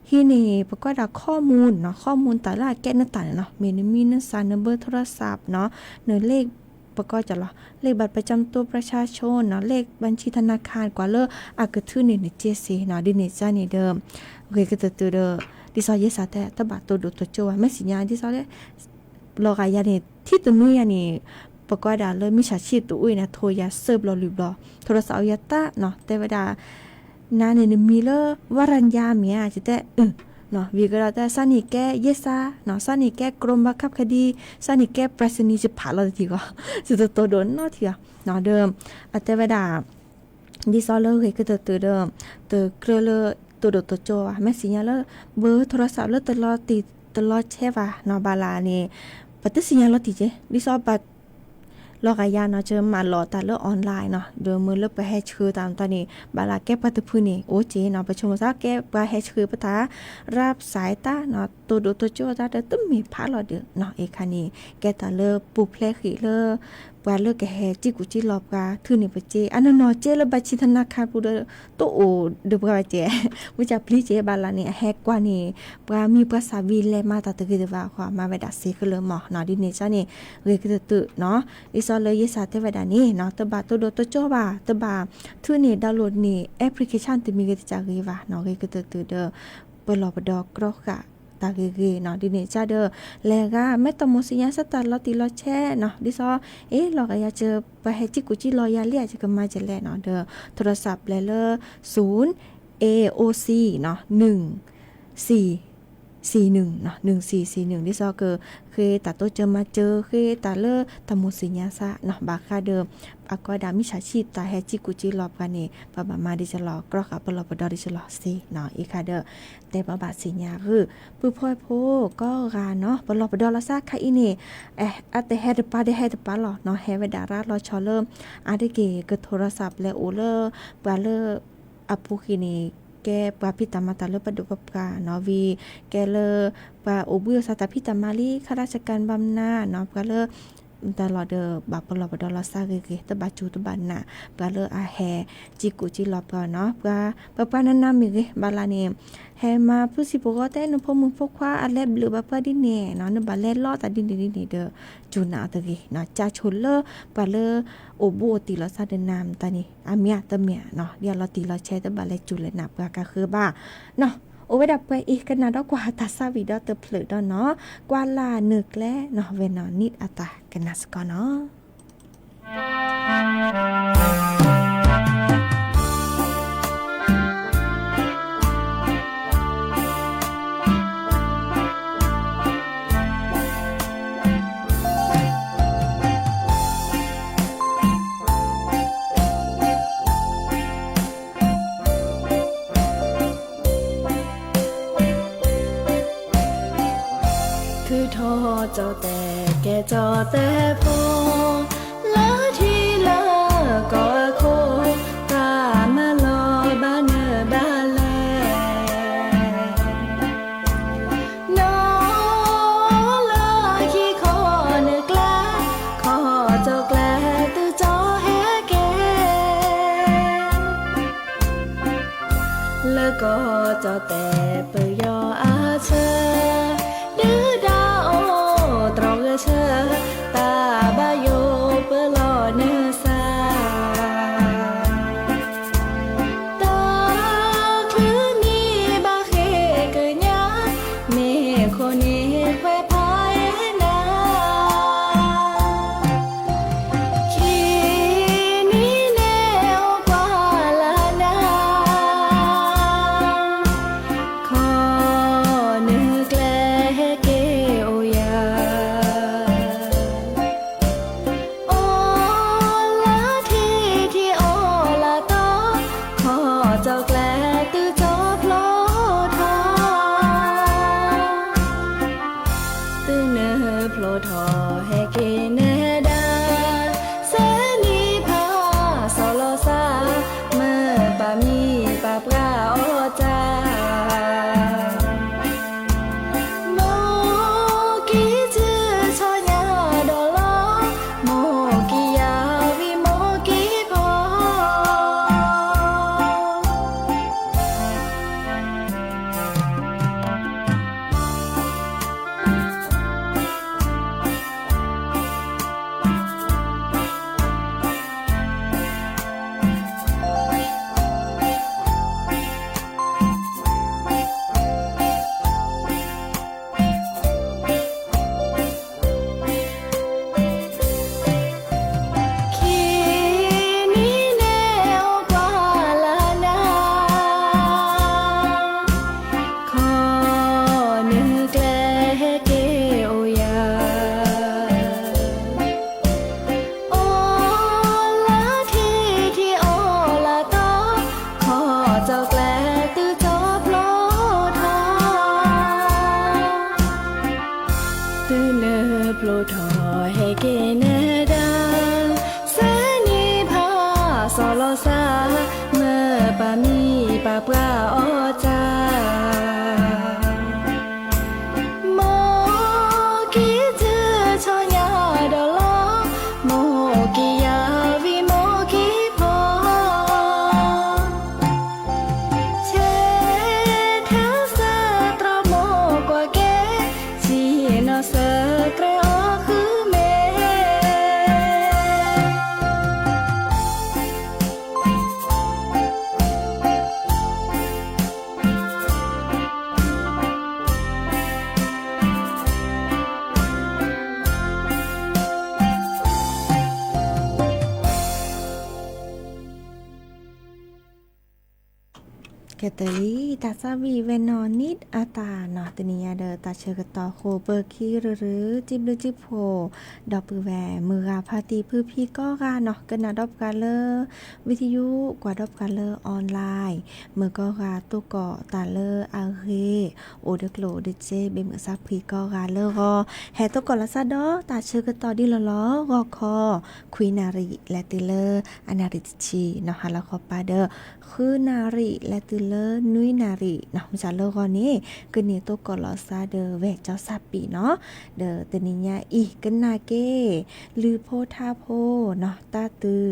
ဟံးန့ၢ် ပှၤကိးဒၣ် ข้อมูลနီၤ ข้อมูล တၢ်လၢအကဲနတၢ်န့ၣ်နီၤ မ့ၢ်နမံၤနစၢ် နဘอร์โทรศัพท์နီၤ နเลขบัตร ပကီၢ်ကလီၤ လ့ၣ်ဘၣ်ပကၠၢမတိပြၢၡါဆိနီၤ လ့ၣ်ဘၣ်ဆံထနါခါ ကွၢ်လၢအကထုးန့ၢ်နစ့စ့နီၤ ဒ်န့ၣ်ကန့ၣ်ဒီး ဂ့ၤကတၢၢ်တုၤဒီး ဒ်သိးယဲစးတဲ တဘၣ်တိၢ်ဒိၣ်တိၢ်ကၠိဘၣ် မ့ၢ်စံးညါဒ်သိးလၢ လီၤဂာ်ယၤန့ၣ် ထံၣ်တနွံယၤန့ၣ် ပကွၢ်ဒၣ်လၢ မုၢ်ဆါဆံၣ်တအိၣ်အံၤန့ၣ် ထိယၤစၢဘျီလွံၢ်ဘျီ ထိရစးအီယၤတၢ်နီၤ တဲဝဲဒၣ် နၤန့ၣ်နမံၤလၢ ဝရံယါမ့ၢ်ဧါ ယတဲ အၢ နီၤ ဝံၤကဒီးတဲ စၢ်န့ၣ်ကဲယဲစးနီၤ စၢ်န့ၣ်ကဲ กรมบังคับคดี စၢ်န့ၣ်ကဲ ไปรษณีย์ ယဖးလီၤတထံၣ်ဂီၢ် ယတတိၢ်ဒိၣ်နီတထံၣ်အီၤ ဒီး အတဲဝဲဒၣ် ဒ်သိးလၢဂ့ၤကတၢၢ်တုၤဒီး တကြၢးလၢ တိၢ်ဒိၣ်တိၢ်ကၠိဘၣ် မ့ၢ်စံးညါလၢ ဘၢထိရစးလၢတလီၤတံၢ်တလီၤဆဲးဘၣ်နီၤ ဘၣ်လၢန့ၣ် ပတသ့ၣ်ညါလီၤတံၢ်က့ ဒ်သိးဘၣ် လီၤဂာ်ယၤနီၤ ကမၤလီၤတၢ်လၢ online နီၤ ဒီးမ့ၢ်လၢပဟဲဆှၢတၢ်မတၤန့ၣ် ဘၣ်လၢကဲပှၤတဖုန့ၣ် အိၣ်က့နီၤ ပဆိကမိၣ်သးကဲပှၤဟဲဆှၢပတၢ် ရၢၢ်စဲးတၢ်နီၤ တိၢ်ဒိၣ်တိၢ်ကၠိတၢ်ဒီးတမ့ၢ်ဖးလီၤဒီးနီၤ အံၤခါန့ၣ် ကဲတၢ်လၢပူၤဖျဲးဃံးလၢ ပှၤလၢကဟဲစံၣ်ကူၣ်စံၣ်လီၤပှၤ ထုးန့ၢ်ပစ့ အနီၢ်နီၢ်စ့လၢဘၣ်ဆံထနါခါပူၤဒီး တအိၣ်ဒီးပှၤဘၣ်ကဲ မုၢ်ကၢ်ပျံၤကဲ ဘၣ်လၢန့ၣ် အဟဲကွၢ်န့ၣ် ပှၤမံၤပှၤစၢ်ဝံၤလဲၤမၤတၢ်တဂ့ၤတဘၣ်အဃိ မၤဝဲဒၣ်စ့ကလၢာ်မးနီၤ ဒ်န့ၣ်ကန့ၣ် ဂ့ၤကတၢၢ်တုၤနီၤ ဒ်သိးလၢယဲစးတဲဝဲဒၣ်န့ၣ်နီၤ တဘၣ်တိၢ်ဒိၣ်တိၢ်ကၠိဘၣ် တဘၣ်ထုးန့ၢ် download န့ၢ် application တမံၤဂ့ၤတစဲးဂ့ၤဘၣ်နီၤ ဂ့ၤကတၢၢ်တုၤဒီး ပလီၢ်ပဒီကြီဃာ်တၢ်ဂ့ၤဂ့ၤနီၤ ဒ်န့ၣ်ကဒီး လဲၤဂၤ မ့ၢ်တၢ်မိၣ်စံးညါစ့ၢ်တၢ်လီၤတံၢ်လီၤဆဲးနီၤ ဒ်သိး အ့ လီၤဂာ်ယၤစ့ၢ် ပှၤဟဲစံၣ်ကူၣ်စံၣ်လီၤယၤလံ အစ့ၢ်ကမၤကလဲၣ်နီၤ ဒီး ထိရစးပျဲလၢ ศูนย์ เอ โอ ซี နီၤ หนึ่ง สี่ หนึ่ง နီၤ หนึ่ง สี่ สี่ หนึ่ง ဒ်သိးက ဃ့တၢ်တိစၢၤမၤစၢၤ ဃ့တၢ်လၢတၢ်မိၣ်စံးညါစ့ၢ်နီၤ ဘၣ်ဃးဒီး အကွၢ်ဒၣ်မုၢ်ဆါဆံၣ်တၢ်ဟဲစံၣ်ကူၣ်စံၣ်လီၤပှၤန့ၣ် ပဘၣ်မၤဒ်စ့ၢ်လီၤ ကြီဃာ်ပလီၢ်ပဒီဒ်စ့ၢ်လီၤစ့နီၤ အံၤခါဒီး တဲဘၣ်ဘၣ်စံးညါဂုာ် ပုၢ်ဖိဝဲၢ်ဖိကိးဂၤနီၤ ပလီၢ်ပဒီလီၤစ့ၢ်ခါအံၤန့ၣ် အတဟဲတပၤတဟဲတပၤလီၤနီၤ ဟဲဝဲဒၣ်ရၤလီၤဆီလၢ အါတက့ၢ်ကထိရစးပျဲအိၣ်လၢ ပှၤလၢ အပူၤဃံန့ၣ် ကဲပှၤဖံးတၢ်မၤတၢ်လၢပဒိၣ်ပပှၢ်နီၤ ဝံၤ ကဲလၢ ပှၤအိၣ်ဘှံးအိၣ်သါတၢ်ဖံးတၢ်မၤလံ ข้าราชการ ဘၣ်မနုၤနီၤ ပှၤလၢ တၢ်လီၢ်ဒီး ဘၣ်ပလီၢ်ပဒီလီၤစ့ၢ်ဂ့ၤဂ့ၤ တဘၣ်စူၤတဘၣ်နာ် ပှၤလၢအဟဲ စံၣ်ကူၣ်စံၣ်လီၤပှၤနီၤ ပှၤ ပပှၤနၤနၤမ့ၢ်ဂ့ၤ ဘၣ်လၢန့ၣ် ဟဲမၤဖုစံၣ်ပဂီၤတဲ နဖိမုၣ်ဖိခွါအလဲၤဘျုးဘၣ်ပှၤဒ်န့ၣ်နီၤ နဘၣ်လဲၤလီတၢ်ဒ်န့ၣ်ဒ်န့ၣ်ဒီး စူၤနာ်အီၤတဂ့ၤနီၤ ကၢ်ဆိၣ်လၢ ပှၤလၢ အိၣ်ဘူးအိၣ်တံၢ်လီၤစ့ၢ်ဒီးနၤမတၤန့ၣ် အမ့ၢ်တမ့ၢ်နီၤ ဒ်အလီၤတံၢ်လီၤဆဲးတဘၣ်လဲၤစူၤလဲၤနာ်ပှၤကဃၢၤဘၣ်နီၤ အိၣ်ဝဲဒၣ်ပှဲၤအံၤ ကနၣ်ဒီးကွၢ်တၢ်သးဝံၣ်ဒီးတဖျၢၣ်ဒီးနီၤ ကွၢ်လၢနၢ်ကျဲနီၤ ဝဲနီၤ နံၣ်အတၢ်ကနၣ်စ့ၢ်ကီးနီၤ ထုးထီၣ်ကၠီၣ်တဲၣ်ကဲကၠီၣ်တဲၣ်ဖိ လၢထံလၢကီၢ်အခိၣ် တၢ်မၤလီၤဘၣ်နၢၤဘၣ်လဲၣ် နီၢ်လၢခံခီနၢ်ကျဲ ခီၣ်ကၠီၣ်ကျဲသုကၠီၣ်ဟဲက့ၤ လၢကီၢ်ကၠီၣ်တဲၣ်ပယီၤအဆၢ ဒုၣ်ဒါအိၣ်တြီဂဲၤဆၢ တၢ်ဘၣ်ယိၣ်ပလီၢ်နၢ်စၢ် ကဲတလံ တၢ်သးဝံၣ်ဝဲနီၢ်နံၣ်အတၢ်နီၤ တနံၤညါဒီး တၢ်ဆၢကတီၢ်ဃိ ပၢၤခံရုရု တံဘျုးတံဖှိၣ် ဒီပုၢ်ဝဲၢ် မုၢ်ဂၤဖါတံၢ်ဖုဖံကိးဂၤနီၤ ကနၣ်ဒီးပှၤလၢ ဝံသယု ကွၢ်ဒီးပှၤလၢ online မုၢ်ကိးဂၤ သကိးတၢ်လၢအဂ့ၤ အိၣ်ဒီးကျိၣ်ဒီးစ့ ဘၣ်မုာ်သးဖှံကိးဂၤလၢဂီၢ် ဟဲသကိးလီၤသးဒီး တၢ်ဆၢကတီၢ်ဒ်လီၤလီၤ ဂီၢ်ခီ ခွံနၣ်ရံၣ် လဲၤတုၤလၢ အနၣ်ရံၣ်တဆံနီၤ ဟါလီၤခီပၤဒီး ဃုနၣ်ရံၣ် လဲၤတုၤလၢ နွံနၣ်ရံၣ်နီၤ မုၢ်ဆါလၢဂီၢ်န့ၣ် ကန့ၢ်သကိးလီၤသးဒီး ဝဲၢ်ကၠီစၢ်ပံးနီၤ ဒီးတနံၤညါအံၤ ကနၣ်က့ၤ လုၢ်ဖိထါဖိနီၤ တၢ်တုၤ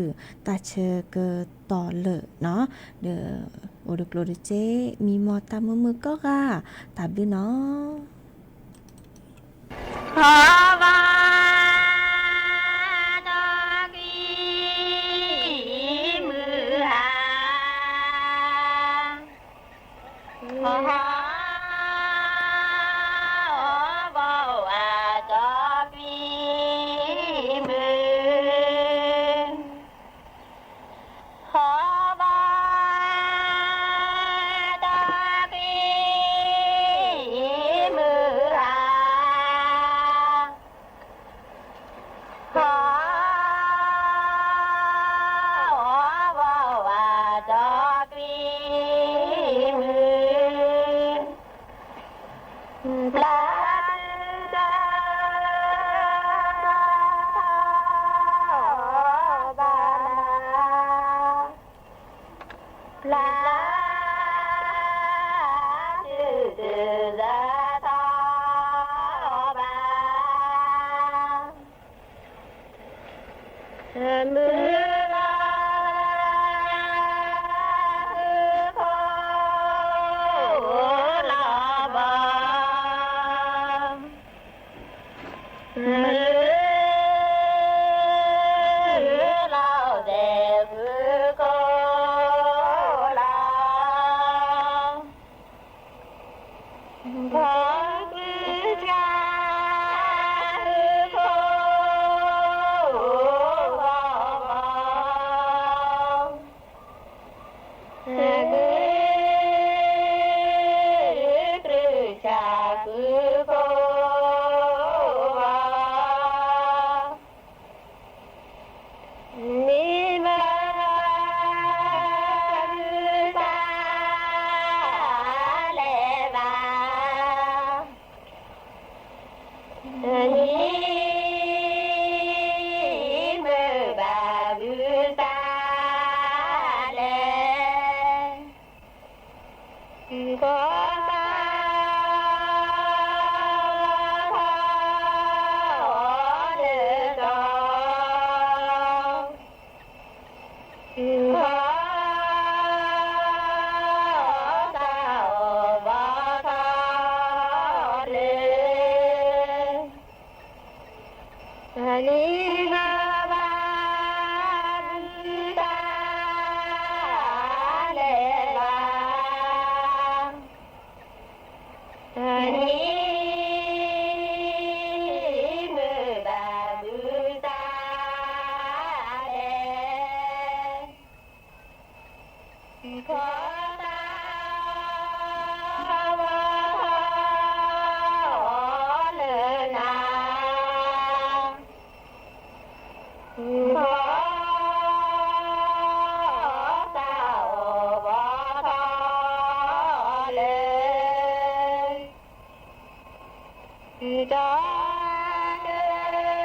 တၢ်ဆၢကတီၢ်လၢာ်နီၤ ဒီး အိၣ်ဒီးကျိၣ်ဒီးစ့ မံမီၢ်တၢ်မုာ်မုာ်ကိးဂၤ တၢ်ဘျုးနီၤ ဟီဘီ ဒီကွံမုၢ်ဟါ ဟီဘီဝါ ဒီကွံမုၢ် ဟီဘီ ဒီကွံမုၢ်ဟါ ဟီဘီဝါ ဒီကွံမုၢ် ပျၢ် ဘၣ် ပျၢ် ဘၣ် မုၢ်လီၤ ဃုခိၣ်လီၤဘီ မုၢ်လီၤဒဲး ဃုခိၣ်လီၤ ဘီကုၢ်ဆၣ် ဃုခိၣ်လီၤဘီ ကုၢ်ဆၣ် ဃုခိၣ်လီၤဘီ နံၤမုၢ်ဘၣ် ဘုသးလဲၤဘၣ် နံၤမုၢ်ဘၣ် ဘုသးလဲၤ ကီၢ်သး လၢကီၢ် ကီၢ်သး အိၣ်ဘီထီၣ်လၢ နံၤမုၢ်ဘၣ် ဘုသးလဲၤဘၣ် နံၤမုၢ်ဘၣ် ဘုသးလဲၤ ကီၢ်သး လၢ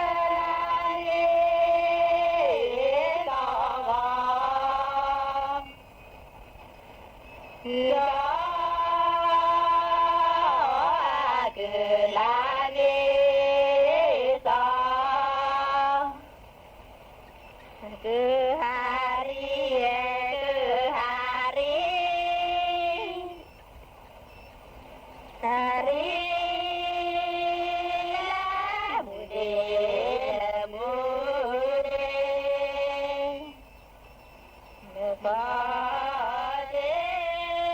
နၤ ကီၢ်သး အိၣ်ဘီထီၣ်လၢ ဒီး ဒီး ကလၤက့ၤသီ ကဟးရံ ကဟးရံ ဟးရံ လၢမူဒ့ လၢမူဒ့ နဖီတ့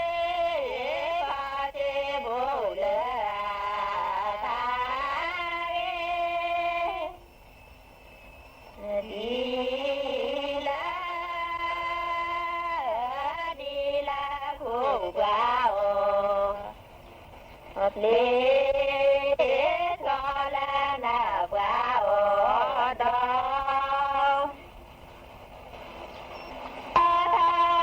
ဖီတ့ဘိလၢ တၢ်ရ့ ဒ်လၢ ဒ် လ့ၤ ဆီလၢနၢ်ပှၤအီၤဒ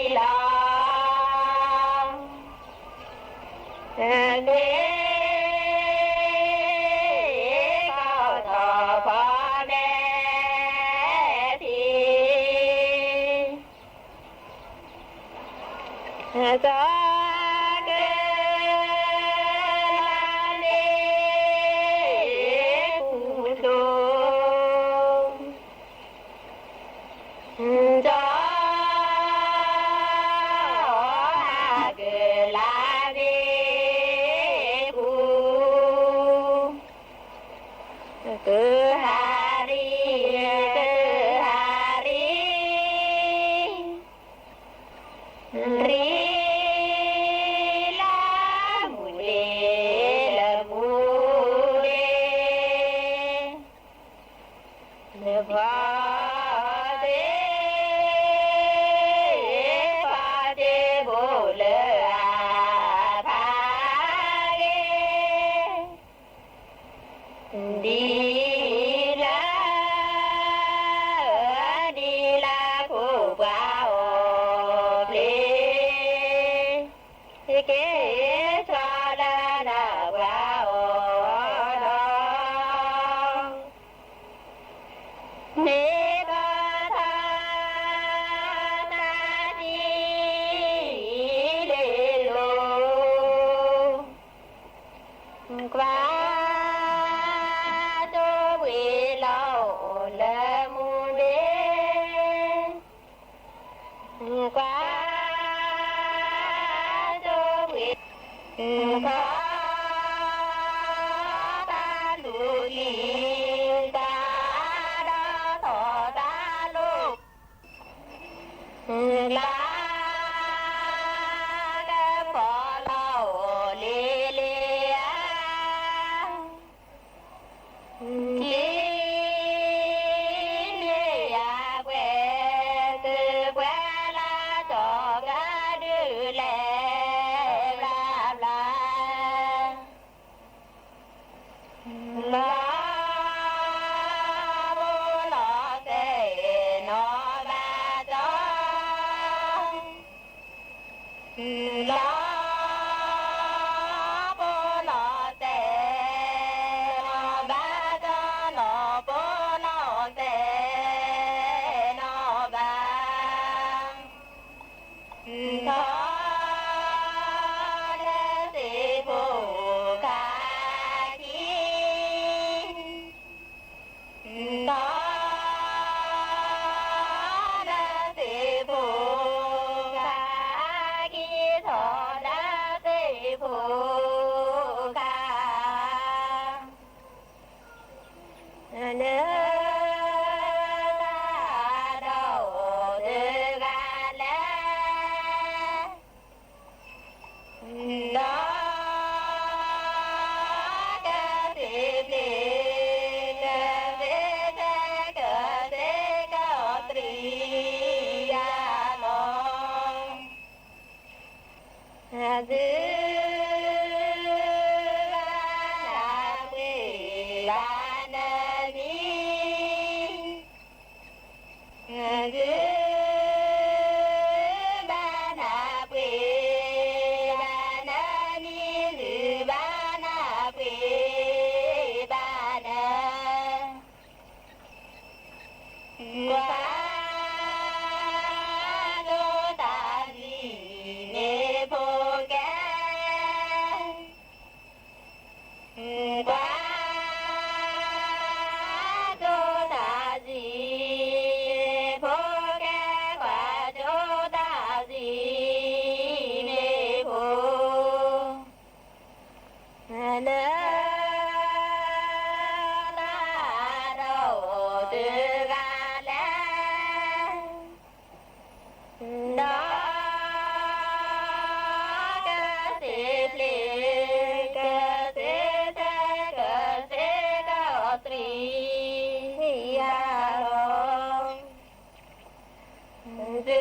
ီး အထီဖီနဲၣ်ထံလီၤ မ့ၢ်ကီၢ်ထီဖီနဲၣ်ထံ စီၤကလၤန့ၣ် ခူၣ်သိ စီၤ ကလၤန့ၣ် ခူၣ် ကဟးရံ ကဟးရံ ရံ လၢမူဒ့ လၢမူဒ့ နဖီသ့ ဖီသ့ဘိလၢအဖး ဒ်လၢ ဒ်လၢခိၣ်ပှၤအီၤဖျ့ က့ၤဆီလၢနၢ်ပှၤအီၤဒီး မ့ၢ်ကီၢ်ထီ တၢ်ဒ်လ့လိၤ ကွၢ် တိၢ်ဝ့ၤလီၤလၢမူဒ့ ကွၢ် တိၢ်ဝ့ၤ ခီ တၢ်လူၤလံ တၢ်ဒီးထီၣ်တၢ်လိၤ လၢ ကဖီလီၤအိၣ်လ့လ့ဧါ ထံမ့ၢ်ယၤကွဲး ကပှဲၤလၢစီၤကဒုးလဲၤဘျါဘျါ လီၤ ဘိလီၤတဲာ်နီၢ်ဘၣ်တီၤ လီၤ ဘိလီၤတဲာ်နီၢ်ဘၣ်တီၤ လီၤ ဘိလီၤတဲာ်နီၢ်ဘၣ် တီၤ လၢသ့ၣ်ဖိခါခံ တီၤ လၢသ့ၣ်ဖိခါခံ တီၤလၢသ့ၣ်ဖိခါ နတၢ်ဒီးအိၣ်တဂၤလဲၣ် ဒီး ကသ့ၣ်ဖျ့ ကသ့ၣ်ဆဲး ကသ့ၣ်ကီးတြံယၤလီၤ သု ဘၣ်နၢ်ပှ့ၤ ဘၣ်နၢ်မံၤ သု ဘၣ်နၢ်ပှ့ၤ ဘၣ်နၢ်မံၤ သု ဘၣ်နၢ်ပှ့ၤ ဘၣ်နၢ် ကွၢ် ဒိတၢ်ဒ်န့ၣ်ဖိကဲ ကွၢ် ဒိတၢ်ဒ်ဖိကဲ ကွၢ်ဒိတၢ်ဒ်န့ၣ်ဖိ လၢ တၢ်ဒီးအိၣ်တဂၤလဲၣ် ဒီး ကသ့ၣ်ဖျ့ ကသ့ၣ်ဆဲး ကသ့ၣ်ကီးတြံယၤလီၤ သု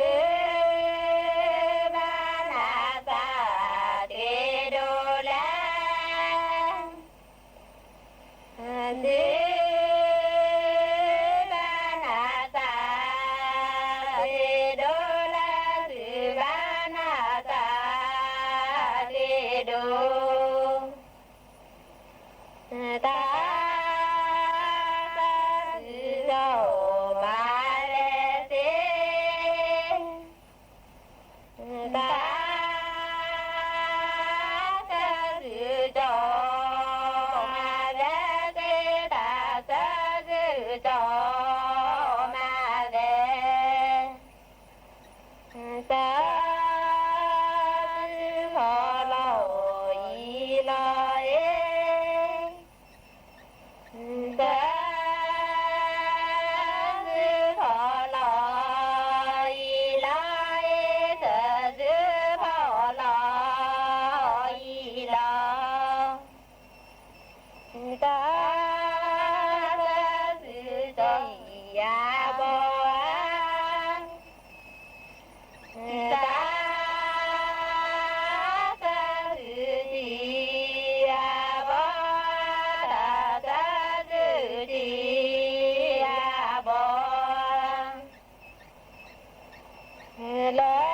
လၢ